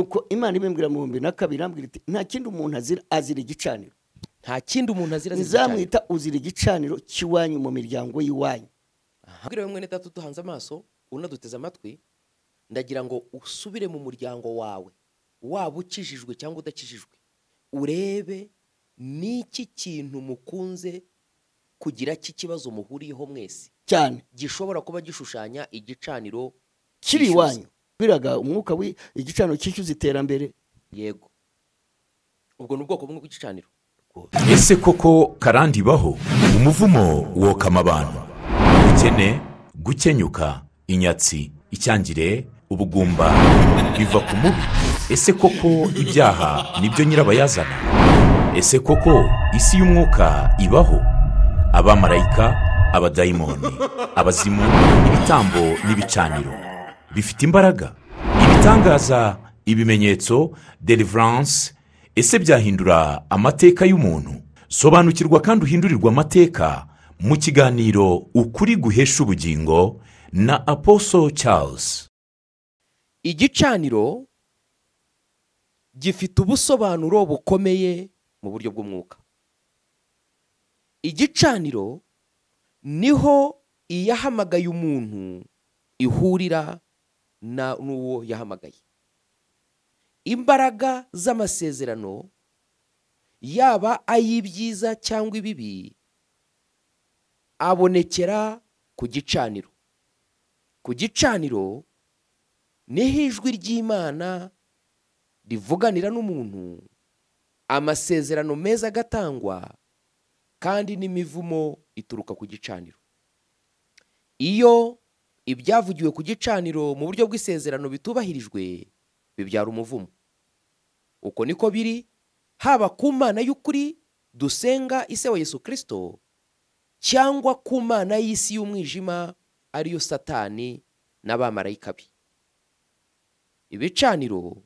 Uko Imana ibimbwira mu 2002 irambwira iti nta kindi umuntu azira azira igicaniro. Nta kindi umuntu azira azira igicaniro. Nzamwita uzira igicaniro cy'iwanyu mu miryango y'iwanyu. Mbwira mwene data duhanze amaso unaduteze amatwi, ndagira ngo usubire mu muryango wawe, waba ukijijwe cyangwa udakijijwe, urebe niki kintu mukunze kugira cy'ikibazo muhuriyeho mwese cyane gishobora kuba gishushanya igicaniro kiri iwanyu. Biraga umwuka wi igicaniro cyishyuza iterambere. Yego, ubwo ni ubwoko bumwe bw'igicaniro. Ese koko karandi ibaho? Umuvumo wokama abantu, ubukene, gukenyuka, inyatsi, icyangire, ubugumba biva ku mubi. Ese koko ibyaha nibyo nyirabayazana? Ese koko isi y'umwuka ibaho? Abamarayika, abadayimoni, abazimu, ibitambo n'ibicaniro bifite imbaraga, ibitangaza, ibimenyetso, deliverance. Ese byahindura amateka y'umuntu? Sobanukirwa kandi uhindurirwa amateka mu kiganiro Ukuri Guhesha Ubugingo na Apostle Charles. Igicaniro gifite ubusobanuro bukomeye mu buryo bw'umwuka. Igicaniro niho iyahamagaye umuntu ihurira na n'uwo yahamagaye. Imbaraga z'amasezerano, yaba ay'ibyiza cyangwa ibibi, abonekera ku gicaniro. Ku gicaniro niho ijwi ry'Imana rivuganira n'umuntu, amasezerano meza agatangwa, kandi n'imivumo ituruka ku gicaniro. Iyo ibyavugiwe ku gicaniro mu buryo bw'isezerano bitubahirijwe, bibyara umuvumo. Uko niko biri haba ku Mana y'ukuri dusenga ise wa Yesu Kristo, cyangwa ku mana y'isi y'umwijima ariyo Satani n'abamarayika be. Ibicaniro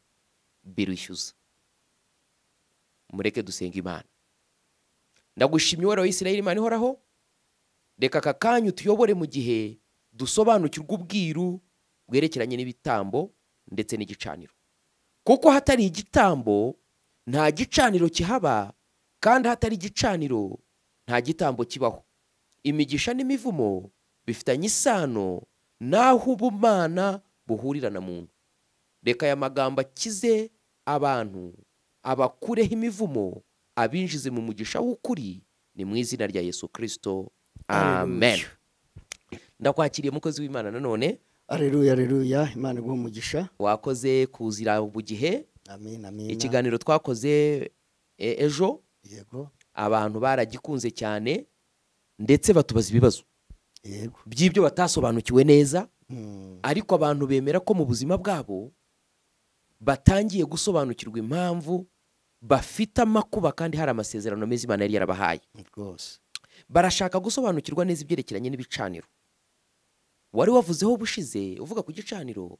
birishyuza. Mureke dusenga Imana. Ndagushimye wowe wa Isirayeli, Imana ihoraho. Reka aka kanya utuyobore mu gihe dusobanukirwa ubwiru bwerekeranye n'ibitambo ndetse n'igicaniro. Kuko hatari igitambo nta gicaniro kihaba, kandi hatari igicaniro nta gitambo kibaho. Imigisha n'imivumo bifitanye isano naho ubumana buhurira na muntu. Reka aya magambo akize abantu, abakureho imivumo, abinjize mu mugisha w'ukuri, ni mu izina rya Yesu Kristo. Amen. Ndakwakiriye mukozi w'Imana nanone. Alleluya, alleluya. Imana iguhe umugisha. Wakoze kuzira bugihe. Amen, amen. Ikiganiro twakoze ejo, yego, abantu baragikunze cyane ndetse batubaza ibibazo, yego, by'ibyo batasobanukiwe neza. Ariko abantu bemera ko mu buzima bwabo batangiye gusobanukirwa impamvu bafite amakuba kandi hari amasezerano meza Imana yari yarabahaye. Rwose barashaka gusobanukirwa neza ibyerekeranye n'ibicaniro. Wari wavuzeho bushize uvuga ku gicaniro,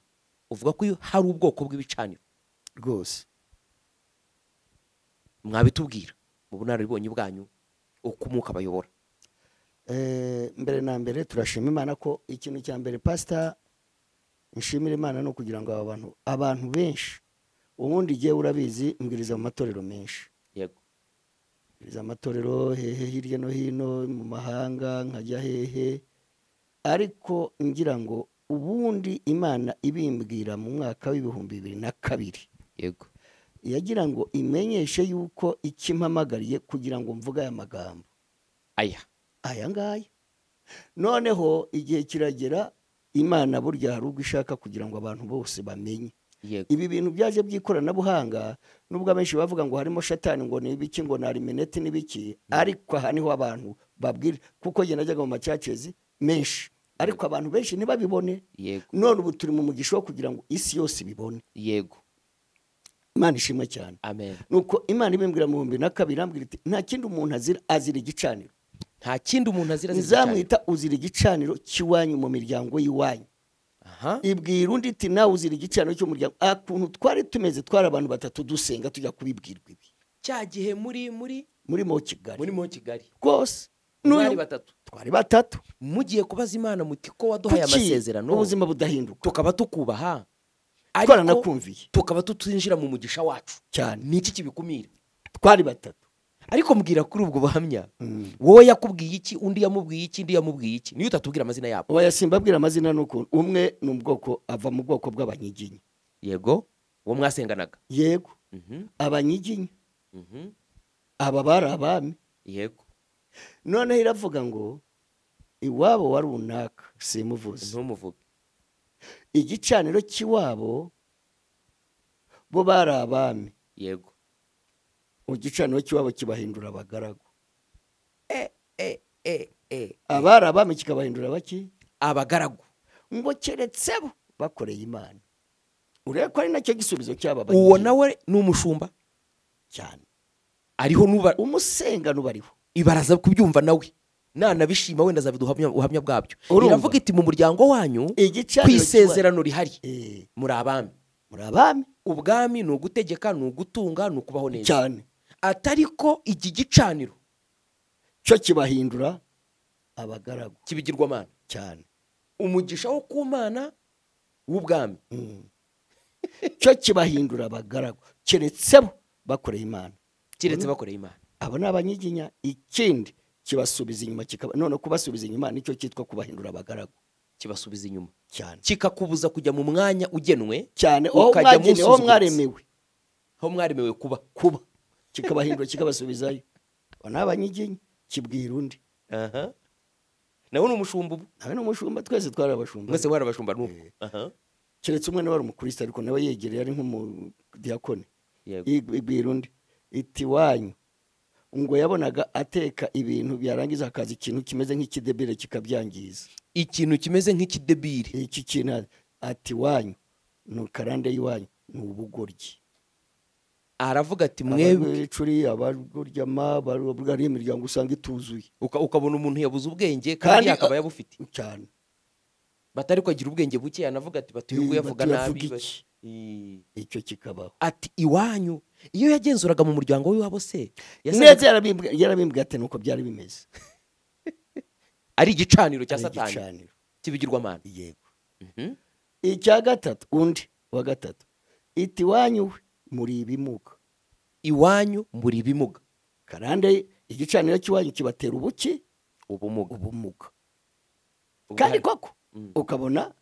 uvuga ko hari ubwoko bw'ibicaniro. Rwose mwabitubwira mu bunararibonye bwanyu uko umwuka bayobora. Mbere na mbere turashima Imana ko ikintu cya mbere, pastor, nshimira Imana no kugira ngo abantu benshi, ubundi igihe urabizi mbwiriza mu matorero menshi. Yego, mbwiriza amatorero hehe hirya no hino mu mahanga, nkajya hehe, ariko ngira ngo ubundi Imana ibimbwira mu mwaka w'2002, yego, yagira ngo imenyeshe yuko ikimpamagariye kugira ngo mvuge aya magambo aya ngaya. Noneho igihe kiragera, Imana burya hari ubwo ishaka kugira ngo abantu bose bamenye. Ibi bintu byaje by'ikoranabuhanga, nubwo abenshi bavuga ngo harimo Shatani, ngo ni ibiki, ngo na rimeneti n'ibiki, ariko aha niho abantu babwira, kuko njye najyaga mu macacezi menshi, ariko abantu benshi ntibabibone. None ubu turi mu mugisha wo kugira ngo isi yose ibibone. Yego, Imana ishimwe cyane. Amen. Nuko Imana ibimbwira mu 2002 irambwira iti nta kindi umuntu azira azira igicaniro. Nta kindi umuntu azira azira igicaniro. Nzamwita uzira igicaniro cy'iwanyu mu miryango y'iwanyu. Ibwira undi iti nawe uzira igicaniro cy'umuryango. Akuntu twari tumeze, twari abantu batatu dusenga tujya kubibwirwa ibi. Cya gihe muri muri muri mo Kigali. Muri mo Kigali. Rwose twari batatu. Twari batatu. Mugiye kubaza Imana muti ko waduhaye amasezerano, ubuzima budahinduka, tukaba tukubaha. Twaranakumviye, tukaba tutinjira mu mugisha wacu cyane. Niki kibikumira? Twari batatu. Ariko mbwira kuri ubwo buhamya, wowe yakubwiye iki, undi yamubwiye iki, undi yamubwiye iki? Niyo utatubwira amazina yabo. Oya, simbabwira amazina, nuko umwe ni ubwoko, ava mu bwoko bw'abanyiginya. Yego, uwo mwasenganaga. Yego. Abanyiginya. Aba bari abami. Yego. Noneho iravuga ngo iwabo wa runaka, simuvuze, ntumuvuge. Igicaniro cy'iwabo bo bari abami. Yego. Igicaniro cy'iwabo kibahindura abagaragu. Abari abami kikabahindura baki? Abagaragu. Ngo keretse bo bakoreye Imana. Urebe ko ari nacyo gisubizo cy'aba. Uwo nawe ni umushumba cyane. Ariho nuba umusengano bariho. Ibaraza kubyumva nawe. Nanabishima wenda azabiduha ubuhamya bwabyo. Iravuga iti mu muryango wanyu kwisezerano rihari muri abami. Muri abami. Ubwami ni ugutegeka, ni ugutunga, ni ukubaho neza. Cyane. Atariko iki gicaniro cyo kibahindura abagaragu, kibigirwamana. Cyane. Umugisha wo kumana w'ubwami cyo kibahindura abagaragu, keretse bo bakoreye Imana. Keretse bakoreye Imana. Abo ni abanyiginya. Ikindi kibasubiza inyuma, kikaba none kubasubiza inyuma nicyo cyitwa kubahindura abagaragu. Kibasubiza inyuma cyane, kikakubuza kujya mu mwanya ugenwe cyane, aho mwaremewe, aho mwaremewe kuba kikabahindura, kikabasubizayo. Abo ni abanyiginya. Kibwira undi. Nawe ni umushumba ubu. Nawe ni umushumba, twese twari abashumba. Mwese mwari abashumba n'ubu. Keretse umwe nawe ari umukristo, ariko nawe yegereye ari nk'umudiyakoni. Ibwira undi iti wanyu ngo yabonaga ateka ibintu byarangiza akaza ikintu kimeze nk'ikidebire kikabyangiza. Ikintu kimeze nk'ikidebire. Iki kintu ati wanyu ni karande y'iwanyu ni ubugoryi. Aravuga ati mwebwe icuri abaguryama baruvuga ari imiryango usanga ituzuye. Ukabona umuntu yabuze ubwenge kandi akaba yabufite cyane. Batari kwagira ubwenge buke, yanavuga ati batuye yavuga nabi. Icyo kikabaho. Ati iwanyu iyo yagenzuraga mu muryango w'iwabo se neza yarabimbwiye ati nuko byari bimeze. Ari igicaniro cya Satani kibigirwamana. Yego. Icya gatatu, undi wa gatatu iti wanyu muri ibimuga. Iwanyu muri ibimuga. Karande igicaniro cy'iwanyu kibatera ubuki? Ubumuga. Ubumuga. Kandi koko ukabona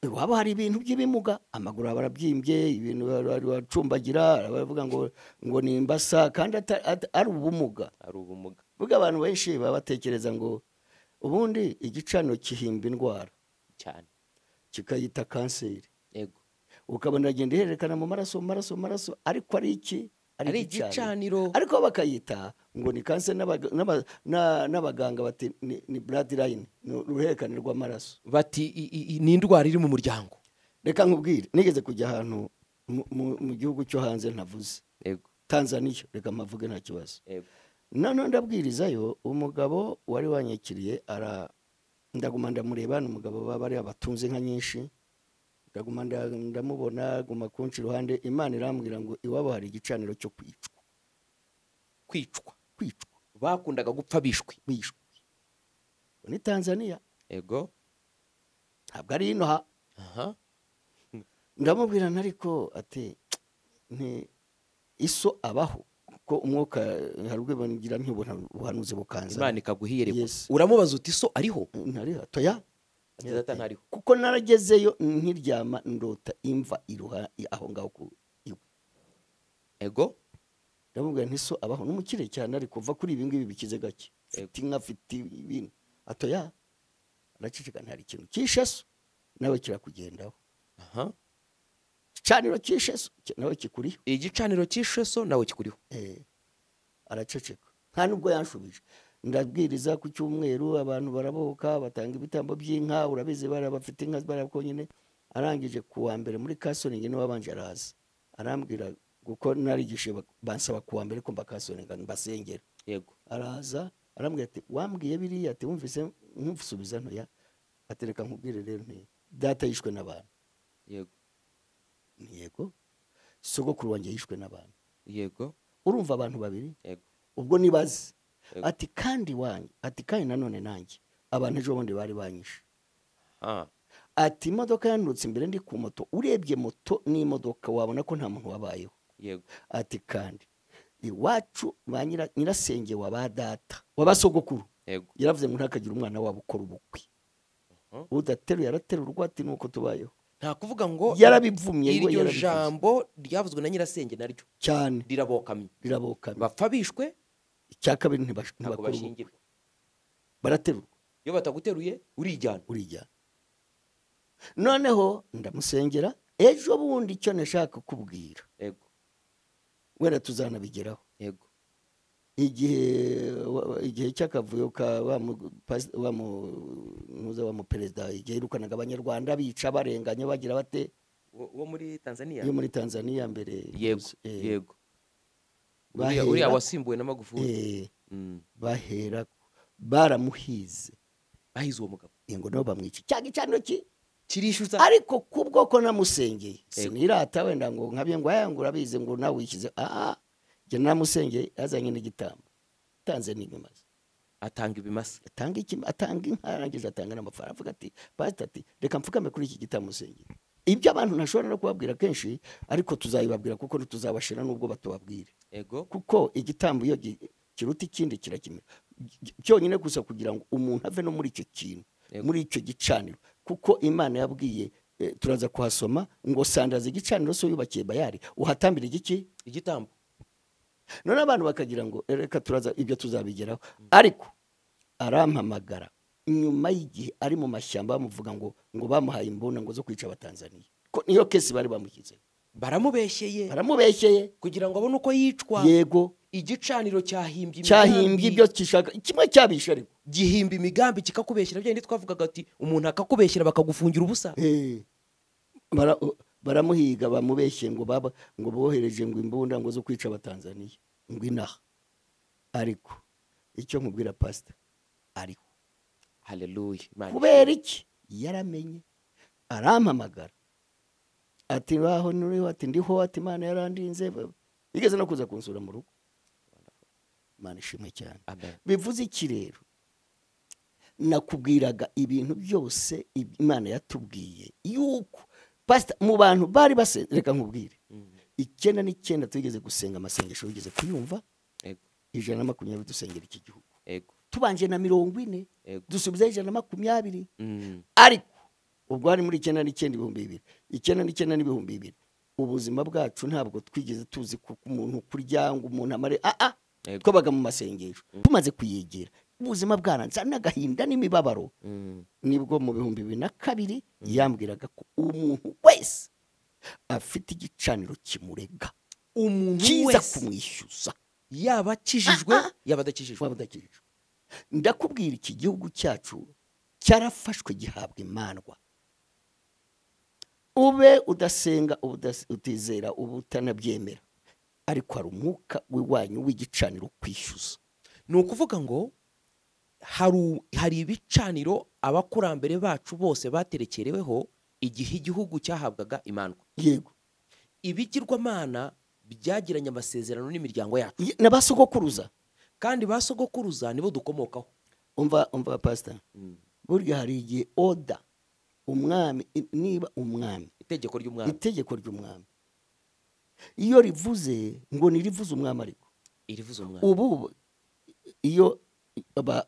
iwabo hari ibintu by'ibimuga, amaguru barabyimbye, ibintu baracumbagira, baravuga ngo ni imbasa, kandi ari ubumuga. Ari ubumuga. Buga abantu benshi babatekereza ngo ubundi igicaniro kihimba indwara cyane, kikayita kanseri. Yego. Ukabona agenda ihererekana mu maraso, maraso, maraso, ariko ari iki? Ari igicaniro. Ariko bakayita ngo ni kanseri, n'abaganga bati ni blood line, ni uruhererekane rw'amaraso. Bati ni indwara iri mu muryango. Reka nkubwire, nigeze kujya ahantu mu gihugu cyo hanze ntavuze. Yego. Tanzania, reka mpavuge nta kibazo. Yego. None ndabwirizayo umugabo wari wanyakiriye, ndaguma ndamureba, ni umugabo baba ari abatunze inka nyinshi. Ndaguma ndamubona, guma kunci iruhande. Imana irambwira ngo iwabo hari igicaniro cyo kwicwa. Kwicwa. Kwicwa. Bakundaga gupfa bishwe. Bishwe. Ni Tanzania. Yego. Ntabwo ari ino ha. Ndamubwira ariko ati nti iso abaho ko umwuka harugwe ngira ntibona ubuhanuzi bukanza. Imana ikaguhiyerekwa. Uramubaza uti so ariho? Ntariho. Toya. Ntariho. Kuko naragezeyo nkiryama ndota imva iruha aho ngaho ku iwe. Ego. Ndamubwira nti so abaho n'umukire cyane, ariko va kuri ibi ngibi bikize gake. Mfite inka, mfite ibintu. Atoya. Araceceka, ntari ikintu kishe so nawe kirakugendaho. Igicaniro kishe so nawe kikuriho. Igicaniro kishe so nawe kikuriho. Araceceka. Nta nubwo yanshubije. Ndabwiriza ku cyumweru, abantu baraboka batanga ibitambo by'inka, urabizi bafite inka barakonyine. Arangije kuwa mbere muri kasoningi niwe wabanje araza. Arambwira kuko narigishe bansaba kuwa mbere ko mbakasoninga mbasengera. Yego. Araza arambwira ati wambwiye biriya, ati wumvise nkusubiza ntoya, atereka nkubwire rero nti data yishwe n'abantu. Yego. Yego. Sogokuru wanjye yishwe n'abantu. Yego. Urumva abantu babiri? Yego. Ubwo nibaze. Ati kandi wanyu, ati kandi nanone nanjye abantu ejo bundi bari banyishe. Ati imodoka yanurutse imbere ndi ku moto, urebye moto n'imodoka wabona ko nta muntu wabayeho. Yego. Ati kandi iwacu ba nyirasenge wa ba data wabasogokuru. Yego. Yaravuze ngo ntakagira umwana wabo ukora ubukwe. Udateruye araterurwa, ati nuko tubayeho. Nta kuvuga ngo yarabivumye, iryo jambo ryavuzwe na nyirasenge naryo cyane rirabokamye. Rirabokamye. Bapfa bishwe. Icya kabiri ntibakora ubukwe. Baraterurwa. Iyo bataguteruye urijyana. Urijyana. Noneho ndamusengera ejo bundi icyo nashaka kubwira. Yego. Wenda tuzanabigeraho. Yego. Igihe cy'akavuyo ka wa mu perezida igihe yirukanaga abanyarwanda bica barenganya bagira bate wo muri Tanzania. Yo muri Tanzania mbere. Yego. Yego. Uriya wasimbuwe na Magufuli. Bahera baramuhize. Bahize uwo mugabo. Ngo nabo bamwica. Cya gicaniro kirishyuza. Ariko kubwo ko namusengeye sinirata wenda ngo nkabye ngo aya ngo urabize ngo nawe wikize. Jye namusengeye azanye n'igitambo. Tanze n'ibimasa. Atanga ibimasa. Atanga iki? Atanga inka, arangije atanga n'amafaranga. Avuga ati pastor ati reka mfukame kuri iki gitambo musengeye. Ibyo abantu ntashobora no kubabwira kenshi, ariko tuzayibabwira kuko ntituzabashira nubwo batubabwire. Yego. Kuko igitambo iyo kiruta ikindi kirakimira. Cyonyine gusa kugira ngo umuntu ave no muri icyo kintu, muri icyo gicaniro. Kuko Imana yabwiye, turaza kuhasoma ngo sandaza igicaniro so yubakiye Bayali uhatambira igiki? Igitambo. None abantu bakagira ngo reka turaza ibyo tuzabigeraho. Ariko arampamagara nyuma y'igihe ari mu mashyamba bamuvuga ngo bamuhaye imbunda ngo zo kwica abatanzania. Ko niyo kesi bari bamushyize. Baramubeshyeye. Baramubeshyeye kugira ngo abone uko yicwa. Yego. Igicaniro cyahimbye imigambi. Cyahimbye ibyo kishaka kimwe cyabisha ariko. Gihimba imigambi kikakubeshyira bya ndi twavugaga ati umuntu akakubeshyira bakagufungira ubusa. Baramuhiga bamubeshye ngo baba ngo bohereje ngo imbunda ngo zo kwica abatanzania ngo inaha. Ariko icyo nkubwira pastor ariko haleluya. Kubera iki yaramenye arampamagara ati baho nuriho, ati ndiho, ati Imana yarandinze. Igeze no kuza kunsura mu rugo. Imana ishimwe cyane. Bivuze iki rero? Nakubwiraga ibintu byose Imana yatubwiye yuko pastor mu bantu bari base reka nkubwire 99 tugeze gusenga amasengesho ugeze kuyumva. Yego. 120 dusengera iki gihugu. Yego. Tubanje na 40 dusubiza 120. Ariko ubwo ari muri 99 2000 99 2000 ubuzima bwacu ntabwo twigeze tuzi kuko umuntu kurya ngo umuntu amare twabaga mu masengesho tumaze kuyegera ubuzima bwaranze n'agahinda n'imibabaro. Nibwo mu 2002 yambwiraga ko umuntu wese afite igicaniro kimurega, umuntu wese kumwishyuza, yaba akijijwe yaba adakijijwe. Ndakubwira iki gihugu cyacu cyarafashwe gihabwa imandwa. Ube udasenga utizera ubutanabyemera, ariko hari umwuka w'iwanyu w'igicaniro kwishyuza. Ni ukuvuga ngo hari ibicaniro abakurambere bacu bose baterekereweho igihe igihugu cyahabwaga imandwa. Yego. Ibigirwamana byagiranye amasezerano n'imiryango yacu n'abasogokuruza, kandi basogokuruza nibo dukomokaho. Umva pastor, burya hari igihe oda umwami, niba umwami itegeko ry'umwami, itegeko ry'umwami iyo rivuze ngo nirivuze umwami, ariko irivuze umwami. Ubu iyo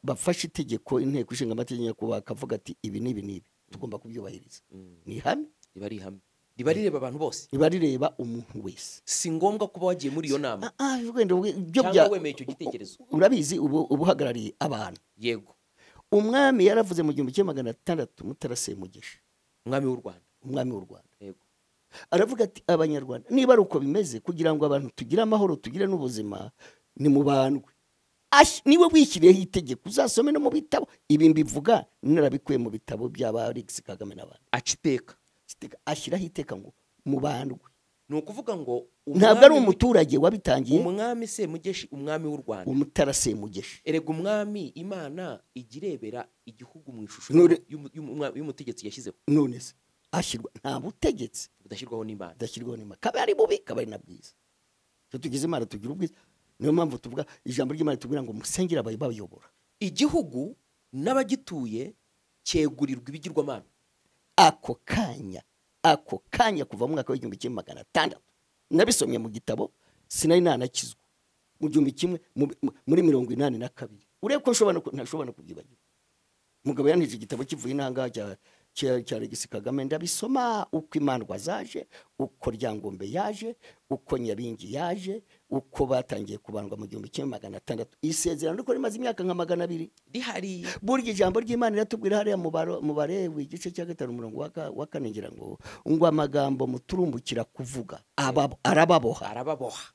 bafashe itegeko inteko ishinga amategeko bakavuga ati ibi n'ibi n'ibi tugomba kubyubahiriza, ni ihame, riba ari ihame, riba rireba abantu bose, riba rireba umuntu wese. Si ngombwa kuba wagiye muri iyo nama cyangwa wemeye icyo gitekerezo. Urabizi ubu uhagarariye abantu. Yego. Umwami yaravuze mu 1600 Mutara Semugeshi, umwami w'u Rwanda, umwami w'u Rwanda. Yego. Aravuga ati abanyarwanda niba ari uko bimeze kugira ngo abantu tugire amahoro tugire n'ubuzima ni mubandwe. Niwe wishyiriyeho itegeko, uzasome no mu bitabo. Ibi mbivuga narabikuye mu bitabo by'aba Alex Kagame n'abandi. Aca iteka, ashyiraho iteka ngo mubandwe. Ni ukuvuga ngo ntabwo ari umuturage wabitangiye. Umwami Semugeshi, umwami w'u Rwanda, Umutara Semugeshi. Erega umwami Imana igirebera igihugu mu ishusho y'umutegetsi yashyizeho. None se ashyirwa nta butegetsi budashyirwaho n'Imana, budashyirwaho n'Imana. Kaba ari bubi, kaba ari na bwiza. Cyo tugize Imana tugira ubwiza. Niyo mpamvu tuvuga ijambo ry'Imana tubwira ngo musengere ababayobora. Igihugu n'abagituye cyegurirwa ibigirwamana. Ako kanya kuva mu mwaka w'1600 nabisomye mu gitabo, sinari nanakizwa mu 1000 muri 82. Urebe ko ntashobora kubyibagirwa. Mugabo yanditse igitabo kivuye intanga cya Alegisi Kagame, ndabisoma uko imandwa zaje, uko Ryangombe yaje, uko Nyabingi yaje, uko batangiye kubandwa mu 1600. Isezerano riko rimaze imyaka nka 200 rihari. Burya ijambo ry'Imana riratubwira hariya mu Balewi igice cya 5 umurongo wa 4 ngira ngo amagambo muturumbukira kuvuga arababoha.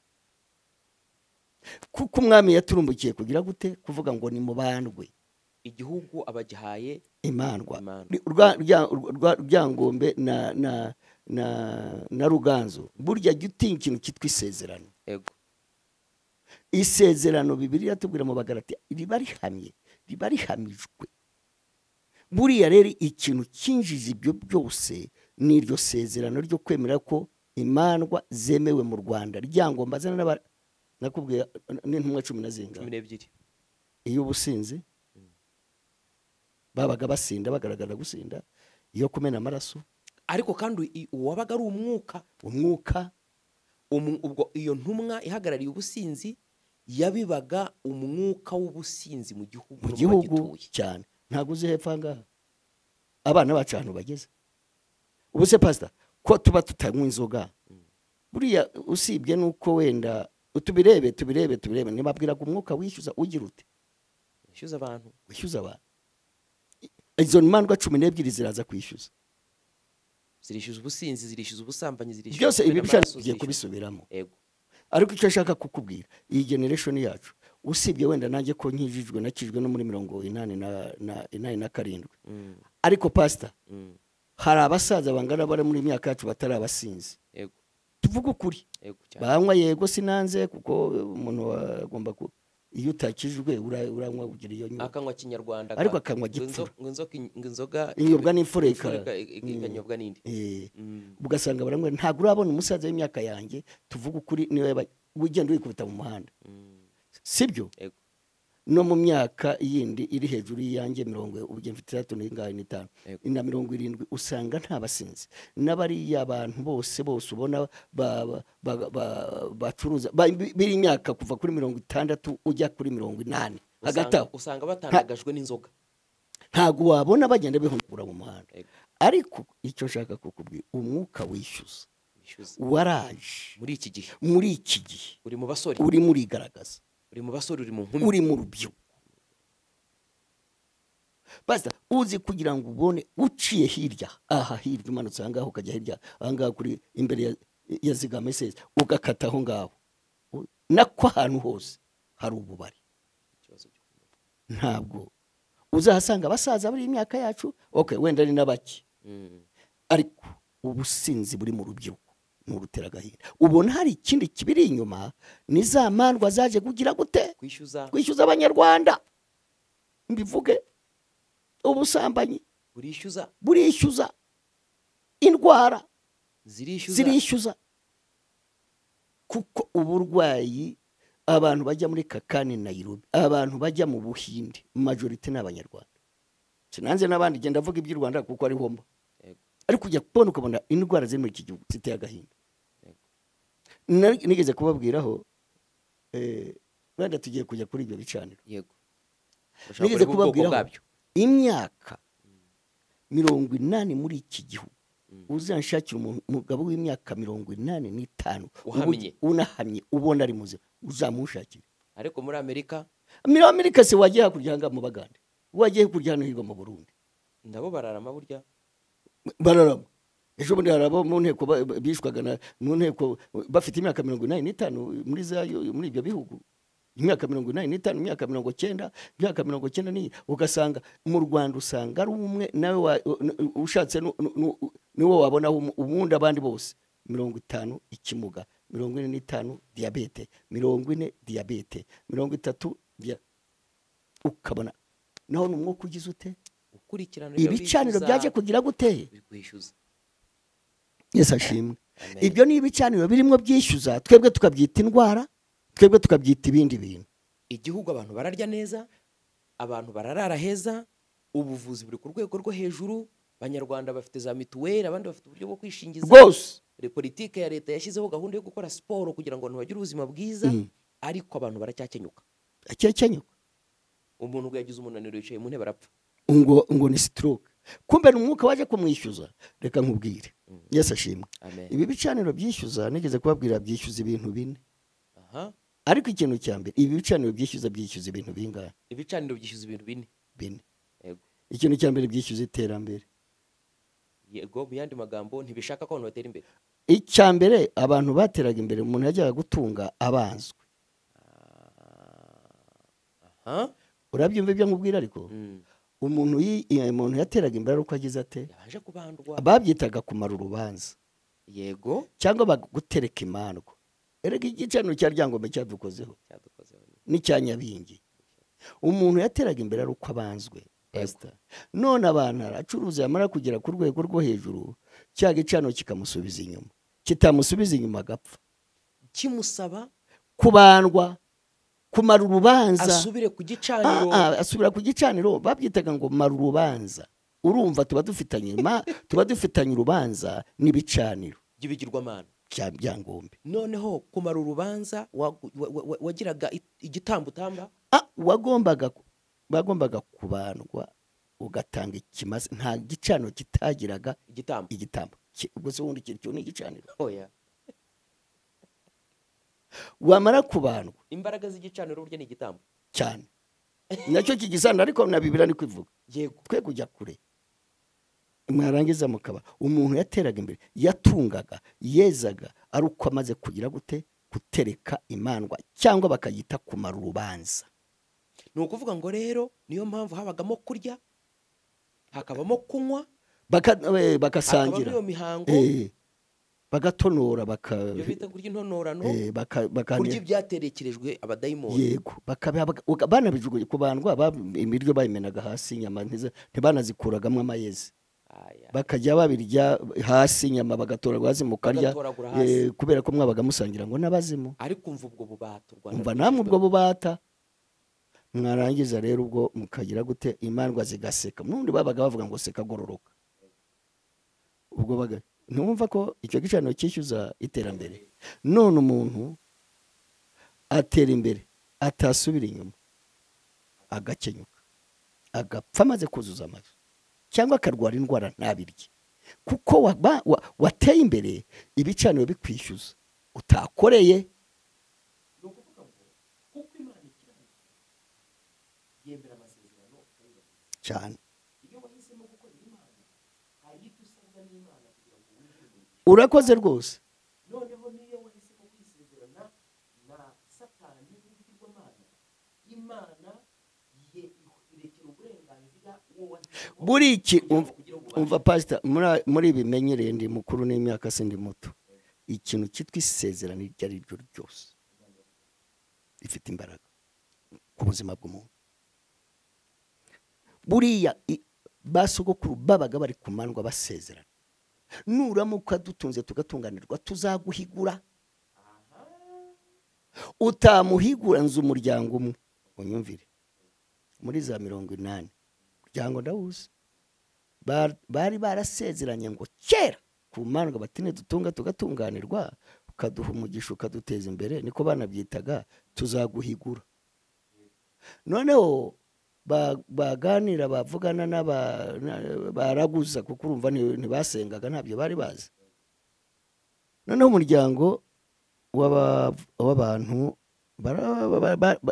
Kuko umwami yaturumbukiye kugira gute? Kuvuga ngo ni mubandwe. Igihugu abagihaye imandwa. Ryangombe na Ruganzu. Burya gutinya ikintu kitwa isezerano. Yego. Isezerano Bibiliya yatubwira mu Bagalatiya riba rihamye, riba rihamijwe. Buriya rero ikintu kinjije ibyo byose ni iryo sezerano ryo kwemera ko imandwa zemewe mu Rwanda. Ryangombe azana nakubwiye n'intumwa 12. Iyo ubusinzi babaga basinda, bagaragara gusinda, iyo kumena amaraso. Ariko kandi uwabaga ari umwuka ubwo iyo ntumwa ihagarariye ubusinzi yabibaga umwuka w'ubusinzi mu gihugu cyane. Ntago uzi hepfo ngaha abana bacu ahantu bageze. Ubu se pastor ko tuba tutanywa inzoga, buriya usibye nuko wenda tubirebe nibabwira ko umwuka wishyuza ugira ute? Wishyuza abantu. Wishyuza abantu. Izo mandwa 12 ziraza kwishyuza. Zirishyuza ubusinzi, zirishyuza ubusambanyi, zirishyuza byose. Ibi bigiye kubisubiramo. Yego. Ariko icyo ashaka kukubwira, iyi generation yacu usibye wenda nanjye ko nkijijwe nakijwe no muri 87. Ariko pastor, hari abasaza bangana bari muri imyaka yacu batari abasinzi. Yego. Tuvuga ukuri. Banywa yego sinanze, kuko umuntu agomba ku iyo utakijwe uranywa kugira iyo nyuma. Akanywa kinyarwanda, ariko akanywa gipfura. Inzoga inyobwa n'imfura ikanyobwa n'indi. Ugasanga baranywa. Ntabwo urabona umusaza w'imyaka yanjye, tuvuga ukuri, niwe ugenda wikubita mu muhanda. Sibyo? No mu myaka yindi iri hejuru yanjye 63 na 70 usanga nta basinzi. N'abariya abantu bose ubona bacuruza biri imyaka kuva kuri 60 ujya kuri 80 hagati aho usanga batandagajwe n'inzoga. Ntago wabona bagenda bihungura mu muhanda. Ariko icyo nshaka kukubwira, umwuka wishyuza waraje muri iki gihe. Uri mu basore, uri muri garagaza, uri mu basore, uri mu nkumi, uri mu rubyiruko. Pastor, uzi kugira ngo ubone uciye hirya aha hirya umanutse aha ngaho ukajya hirya aha ngaho kuri imbere ya Zigama SS ugakata aho ngaho, nako ahantu hose hari ububari. Ntabwo uzahasanga abasaza bari imyaka yacu, okay wenda ni nabaki, ariko ubusinzi buri mu rubyiruko n'urutera agahinda. Ubona hari ikindi kibiri inyuma, ni za mandwa zaje kugira gute? Kwishyuza abanyarwanda. Mbivuge, ubusambanyi burishyuza, indwara zirishyuza. Kuko uburwayi abantu bajya muri Kakani Nairobi, abantu bajya mu Buhinde, majority n'abanyarwanda. Sinanze n'abandi, genda avuga iby'u Rwanda kuko ari homba. Ariko ujya kubona ukabona indwara ziri muri iki gihugu ziteye agahinda. Nigeze kubabwiraho, wenda tugiye kujya kuri ibyo bicaniro. Yego. Nigeze kubabwiraho imyaka 80 muri iki gihugu uzanshakira umugabo w'imyaka 85 unahamye ubona ari muzima, uzamushakira. Ariko muri Amerika, muri Amerika se wagiye hakurya mu Bagande, wagiye hakurya hano hirwa mu Burundi, ndabo bararama burya. Bararama. Ejo bundi hari abo mu nteko bishwaga mu nteko bafite imyaka 85 muri zayo, muri ibyo bihugu. Imyaka 85, imyaka 90, imyaka 90 ugasanga mu Rwanda usanga ari umwe nawe ushatse niwo wabona ubundi abandi bose 50 ikimuga, 45 diabete, 40 diabete, 30 ukabona naho n'umwuka ugize ute? Ukurikirana ibicaniro byaje kugira gute? Yesu ashimwe. Ibyo ni ibicaniro birimo byishyuza, twebwe tukabyita indwara, twebwe tukabyita ibindi bintu. Igihugu abantu bararya neza, abantu bararara heza, ubuvuzi buri ku rwego rwo hejuru, Abanyarwanda bafite za mituweli, abandi bafite uburyo bwo kwishingiza rwose. Politike ya leta yashyizeho gahunda yo gukora siporo kugira ngo abantu bagire ubuzima bwiza, ariko abantu baracyakenyuka. Acyakenyuka. Umuntu ngo yagize umunaniro yicaye mu ntebe arapfa. Ngo ni stroke. Kumbe ni umwuka waje kumwishyuza. Reka nkubwire. Yesu ashimwe. Ibi bicaniro byishyuza nigeze kubabwira byishyuza ibintu bine. Ariko ikintu cya mbere, ibi bicaniro byishyuza ibintu bingahe? Ibicaniro byishyuza ibintu bine. Bine. Yego. Ikintu cya mbere byishyuza iterambere. Yego, mu yandi magambo ntibishaka ko abantu batera imbere. Icya mbere abantu bateraga imbere, umuntu yajyaga gutunga abanzwe. Urabyumva ibyo nkubwira ariko? Umuntu yateraga imbere uko agize ate? Yabanje kubandwa. Babyitaga kumara urubanza. Yego. Cyangwa bagutereka imandwa. Erega igicaniro cya Ryangombe cyadukozeho. N'icya Nyabingi. Umuntu yateraga imbere ari uko abanzwe. Pastor. None abantu aracuruza yamara kugera ku rwego rwo hejuru, cya gicaniro kikamusubiza inyuma. Kitamusubiza inyuma agapfa. Kimusaba kubandwa, kumara urubanza, asubire ku gicaniro. Asubira ku gicaniro, babyitaga ngo mara urubanza. Urumva tuba dufitanye urubanza n'ibicaniro by'ibigirwamana cya Ryangombe. Noneho kumara urubanza wagiraga igitambo utamba, wagombaga kubandwa ugatanga ikimasa. Nta gicaniro kitagiraga igitambo. Ubwo se wundi kintu ni igicaniro? Oya. Wamara kubandwa, imbaraga z'igicaniro burya ni igitambo cyane, nacyo kigisana, ariko na Bibiliya ni kwivuga. Yego. Twe kujya kure. Mwarangiza mukaba umuntu yateraga imbere, yatungaga, yezaga ari uko amaze kugira gute? Gutereka imandwa, cyangwa bakayita kumara urubanza. Ni ukuvuga ngo rero niyo mpamvu habagamo kurya, hakabamo kunywa, bakasangira mihango, bagatonora, bita kurya intonorano, kurya ibyaterekerejwe abadayimoni. Yego, banabijugunye kubandwa, imiryo bayimenaga hasi, inyama ntibanazikuragamo amayezi. Bakajya babirya hasi, inyama bagatoragura hasi mukarya, kubera ko mwabaga musangira ngo n'abazimu. Ariko umva ubwo bubata, umva namwe ubwo bubata. Mwarangiza rero ubwo mukagira gute? Imandwa zigaseka. Nundi babaga bavuga ngo seka gororoka. Ubwo baga ntumva ko icyo gicaniro cyishyuza iterambere. None umuntu atera imbere atasubira inyuma, agakenyuka, agapfa amaze kuzuza amazu, cyangwa akarwara indwara ntabirye, kuko wateye imbere ibicaniro bikwishyuza utakoreye. Cyane. Urakoze rwose. Noneho niyo wahisemo kwisezerana na Satani n'ibigirwamana, Imana ye irekera uburenganzira uwo buri iki. Umva pastor, muri bimenyereye ndi mukuru n'imyaka sindi muto. Ikintu cyitwa isezerano iryo ari ryo ryose ifite imbaraga ku buzima bw'umuntu. Buriya basogokuru babaga bari kumandwa basezerana, nuramuka dutunze tugatunganirwa tuzaguhigura. Utamuhigura nzu umuryango umwe unyumvire, muri za 80 muryango ndawuzi, bari barasezeranye ngo kera kumandwa batine dutunga tugatunganirwa, ukaduha umugisha ukaduteza imbere, niko banabyitaga, tuzaguhigura. Noneho baganira bavugana n'abaraguza, kuko urumva ntibasengaga, ntabyo bari bazi. Noneho umuryango w'abantu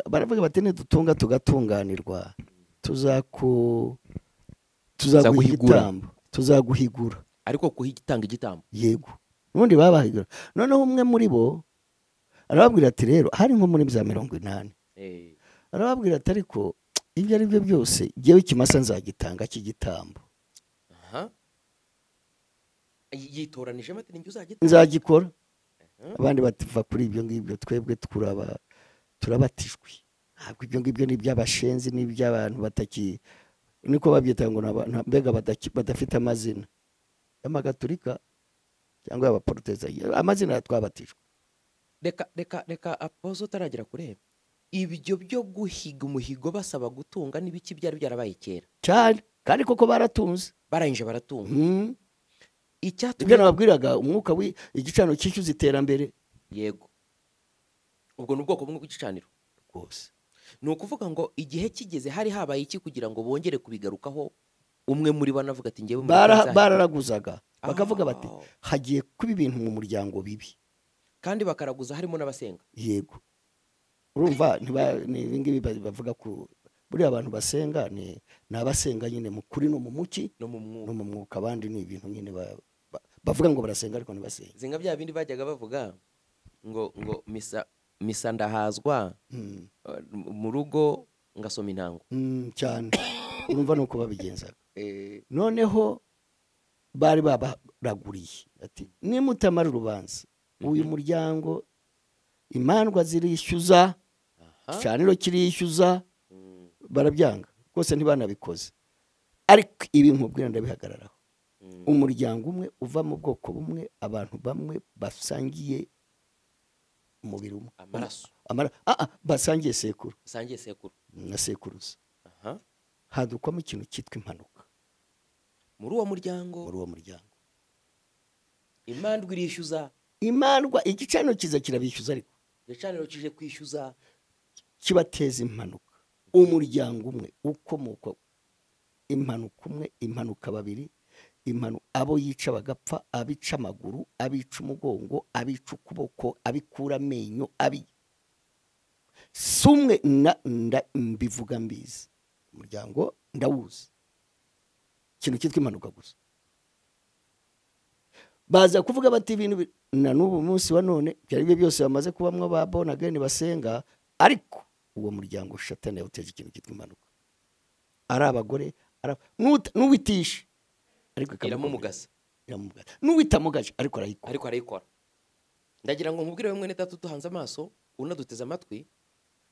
baravuga bati nidutunga tugatunganirwa tuzaguhigura. Ariko kuhigitanga igitambo. Yego, ubundi babahigura. Noneho umwe muri bo arababwira ati rero hari nko muri za 80, arababwira ati ariko ibyo ari byo byose jyewe ikimasa nzagitanga cy'igitambo. Yitoranije mate ninjye uzagitanga, nzagikora. Abandi bativa kuri ibyo ngibyo, twebwe turabatijwe, ntabwo ibyo ngibyo ni iby'abashenzi n'iby'abantu bataki, niko babyita ngo mbega badafite amazina y'amagatolika cyangwa y'abaporotesitanti, amazina twabatijwe. Reka reka reka apozo utaragera kure ibyo byo guhiga umuhigo basaba gutunga n'ibiki byari byarabaye kera cyane. Kandi koko baratunze, barangije baratunga. Icyatumye ibyo nababwiraga, umwuka igicaniro cyishyuza iterambere. Yego, ubwo ni ubwoko bumwe bw'igicaniro rwose. Ni ukuvuga ngo igihe kigeze hari habaye iki kugira ngo bongere kubigarukaho? Umwe muri bo anavuga ati ngewe bararaguzaga bakavuga bati hagiye kuba ibintu mu muryango bibi, kandi bakaraguza harimo n'abasenga. Yego, urumva ni ibingibi bavuga ku buriya abantu basenga ni abasenga nyine mu kuri no mu muki no mu mwuka, abandi ni ibintu nyine bavuga ngo barasenga ariko ntibasenga. Zinga bya bindi bajyaga bavuga ngo misa ndahazwa mu rugo ngasoma intango cyane. Urumva nuko babigenzaga. Noneho bari babaraguriye ati nimutamara urubanza uyu muryango imandwa zirishyuza, igicaniro kirishyuza. Barabyanga rwose, ntibanabikoze. Ariko ibi nkubwira ndabihagararaho. Umuryango umwe uva mu bwoko bumwe, abantu bamwe basangiye umubiri umwe, amaraso, basangiye sekuru, basangiye sekuru na sekuruza. Hadukwamo ikintu cyitwa impanuka muri uwo muryango. Muri uwo muryango imandwa irishyuza, imandwa igicaniro kiza kirabishyuza, ariko igicaniro kije kwishyuza kibateza impanuka. Umuryango umwe ukomoka impanuka umwe, impanuka babiri, abo yica bagapfa, abica amaguru, abica umugongo, abica ukuboko, abikura amenyo, abi sumwe na mbivuga mbizi. Umuryango ndawuzi, ikintu cyitwa impanuka gusa. Baza kuvuga bati ibintu na n'ubu munsi wa none byari byo byose bamaze kubamwe ba born again basenga, ariko uwo muryango Shatani yawuteje ikintu cyitwa impanuka. Ari abagore, n'uwitisha ariko iramumugasa, n'uwitamugaje ariko arayikora, ariko arayikora. Ndagira ngo nkubwire mwene data duhanze amaso unaduteze amatwi,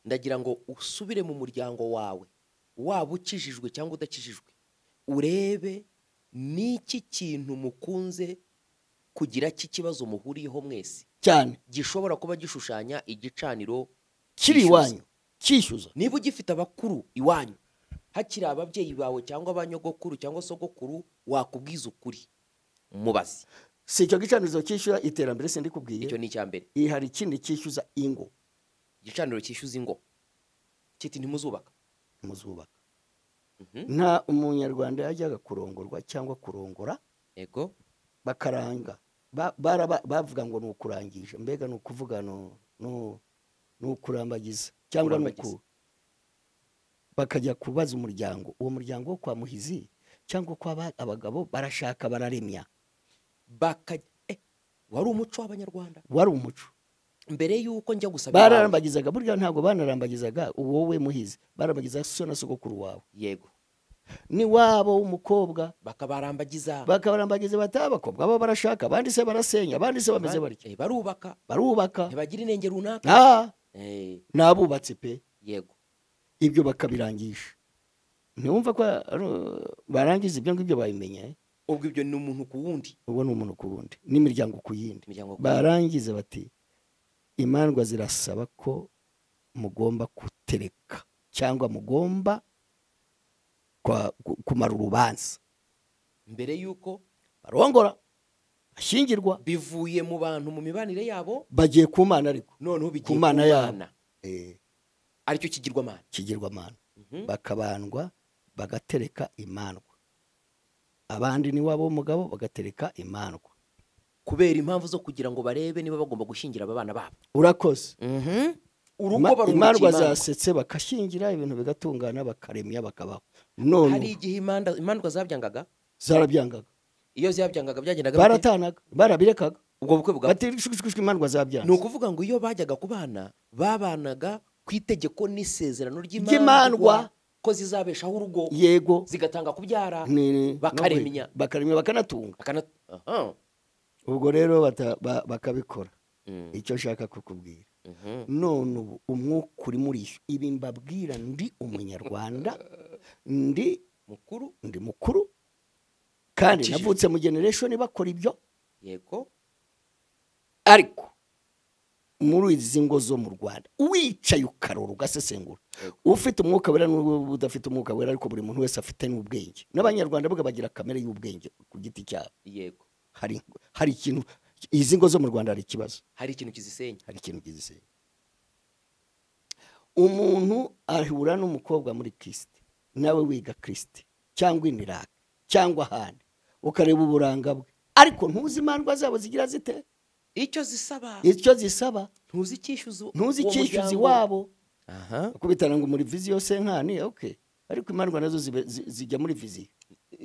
ndagira ngo usubire mu muryango wawe, waba ukijijwe cyangwa udakijijwe, urebe niki kintu mukunze kugira cy'ikibazo muhuriyeho mwese cyane, gishobora kuba gishushanya igicaniro kiri iwanyu cyishyuza. Niba ugifite abakuru iwanyu, hakiri ababyeyi bawe cyangwa abanyogokuru cyangwa sogokuru, wakubwiza ukuri mubaze. Si icyo gicaniro cyishyura iterambere se ndikubwiye, icyo ni icya mbere. Hari ikindi cyishyuza ingo, igicaniro cyishyuza ingo kiti ntimuzubaka, ntimuzubaka. Nta umunyarwanda yajyaga kurongorwa cyangwa kurongora, yego, bakaranga bavuga ngo ni ukurangisha, mbega ni ukuvuga ni ukurambagiza cyangwa ni uku, bakajya kubaza umuryango, uwo muryango wo kwa Muhizi cyangwa kwa abagabo barashaka bararemya. Wari umuco w'abanyarwanda, wari umuco mbere yuko njya gusaba. Bararambagizaga, burya ntabwo banarambagizaga wowe Muhizi, barambagiza so na sogokuru wawe. Yego, ni wabo w'umukobwa bakabarambagiza, bakabarambagiza batabakobwa bo barashaka, abandi se barasenya, abandi se bameze bariki, barubaka, barubaka, ntibagira inenge runaka, nabubatse pe. Yego, ibyo bakabirangisha. Ntiwumva ko barangiza ibyo ngibyo babimenye. Ubwo ibyo ni umuntu ku wundi, ubwo ni umuntu ku wundi n'imiryango ku yindi. Barangiza bati imandwa zirasaba ko mugomba kutereka cyangwa mugomba kumara urubanza mbere yuko barongora ashyingirwa. Bivuye mu bantu mu mibanire yabo, bagiye ku Mana, ariko noneho bigiye ku Mana yabo, aricyo kigirwamana, kigirwamana. Bakabandwa bagatereka imandwa, abandi ni wabo umugabo bagatereka imandwa, kubera impamvu zo kugira ngo barebe niba bagomba gushyingira abana babo. Urakoze. Urugo imandwa zasetse bakashyingira, ibintu bigatungana, bakaremya, bakabaho. None hari igihe imandwa zabyangaga, zarabyangaga. Iyo zabyangaga byagendaga baratanaga, barabirekaga ubwo bukwe bwa bati imandwa zabyanze. Ni ukuvuga ngo iyo bajyaga kubana babanaga ku itegeko n'isezerano ry'imandwa ko zizabeshaho urugo, yego, zigatanga kubyara, bakaremya, bakaremya, bakanatunga. Ubwo rero bakabikora. Icyo nshaka kukubwira none ubu umwuka uri muri ibi mbabwira, ndi umunyarwanda, ndi mukuru, ndi mukuru, kandi navutse mu generation bakora ibyo. Yego, ariko Muri izi ngo zo mu Rwanda wicaye ukarora ugasesengura, ufite umwuka wera n'udafite umwuka wera, ariko buri muntu wese afite n'ubwenge. N'abanyarwanda buga bagira kamere y'ubwenge ku giti cyabo. Yego. Hari ikintu izi ngo zo mu Rwanda hari ikibazo. Hari ikintu kizisenya. Hari ikintu kizisenya. Umuntu ahura n'umukobwa muri Kristo, nawe wiga Kristo cyangwa iniraka cyangwa ahandi, ukareba uburanga bwe, ariko ntuzi imandwa zabo zigira zite? Icyo zisaba. Icyo zisaba. Ntuzi icyishyuzo. Ntuzi icyishyuzo iwabo. Aha. Kubitana ngo muri viziyo senkani, okay. Ariko imandwa nazo zijya muri viziyo.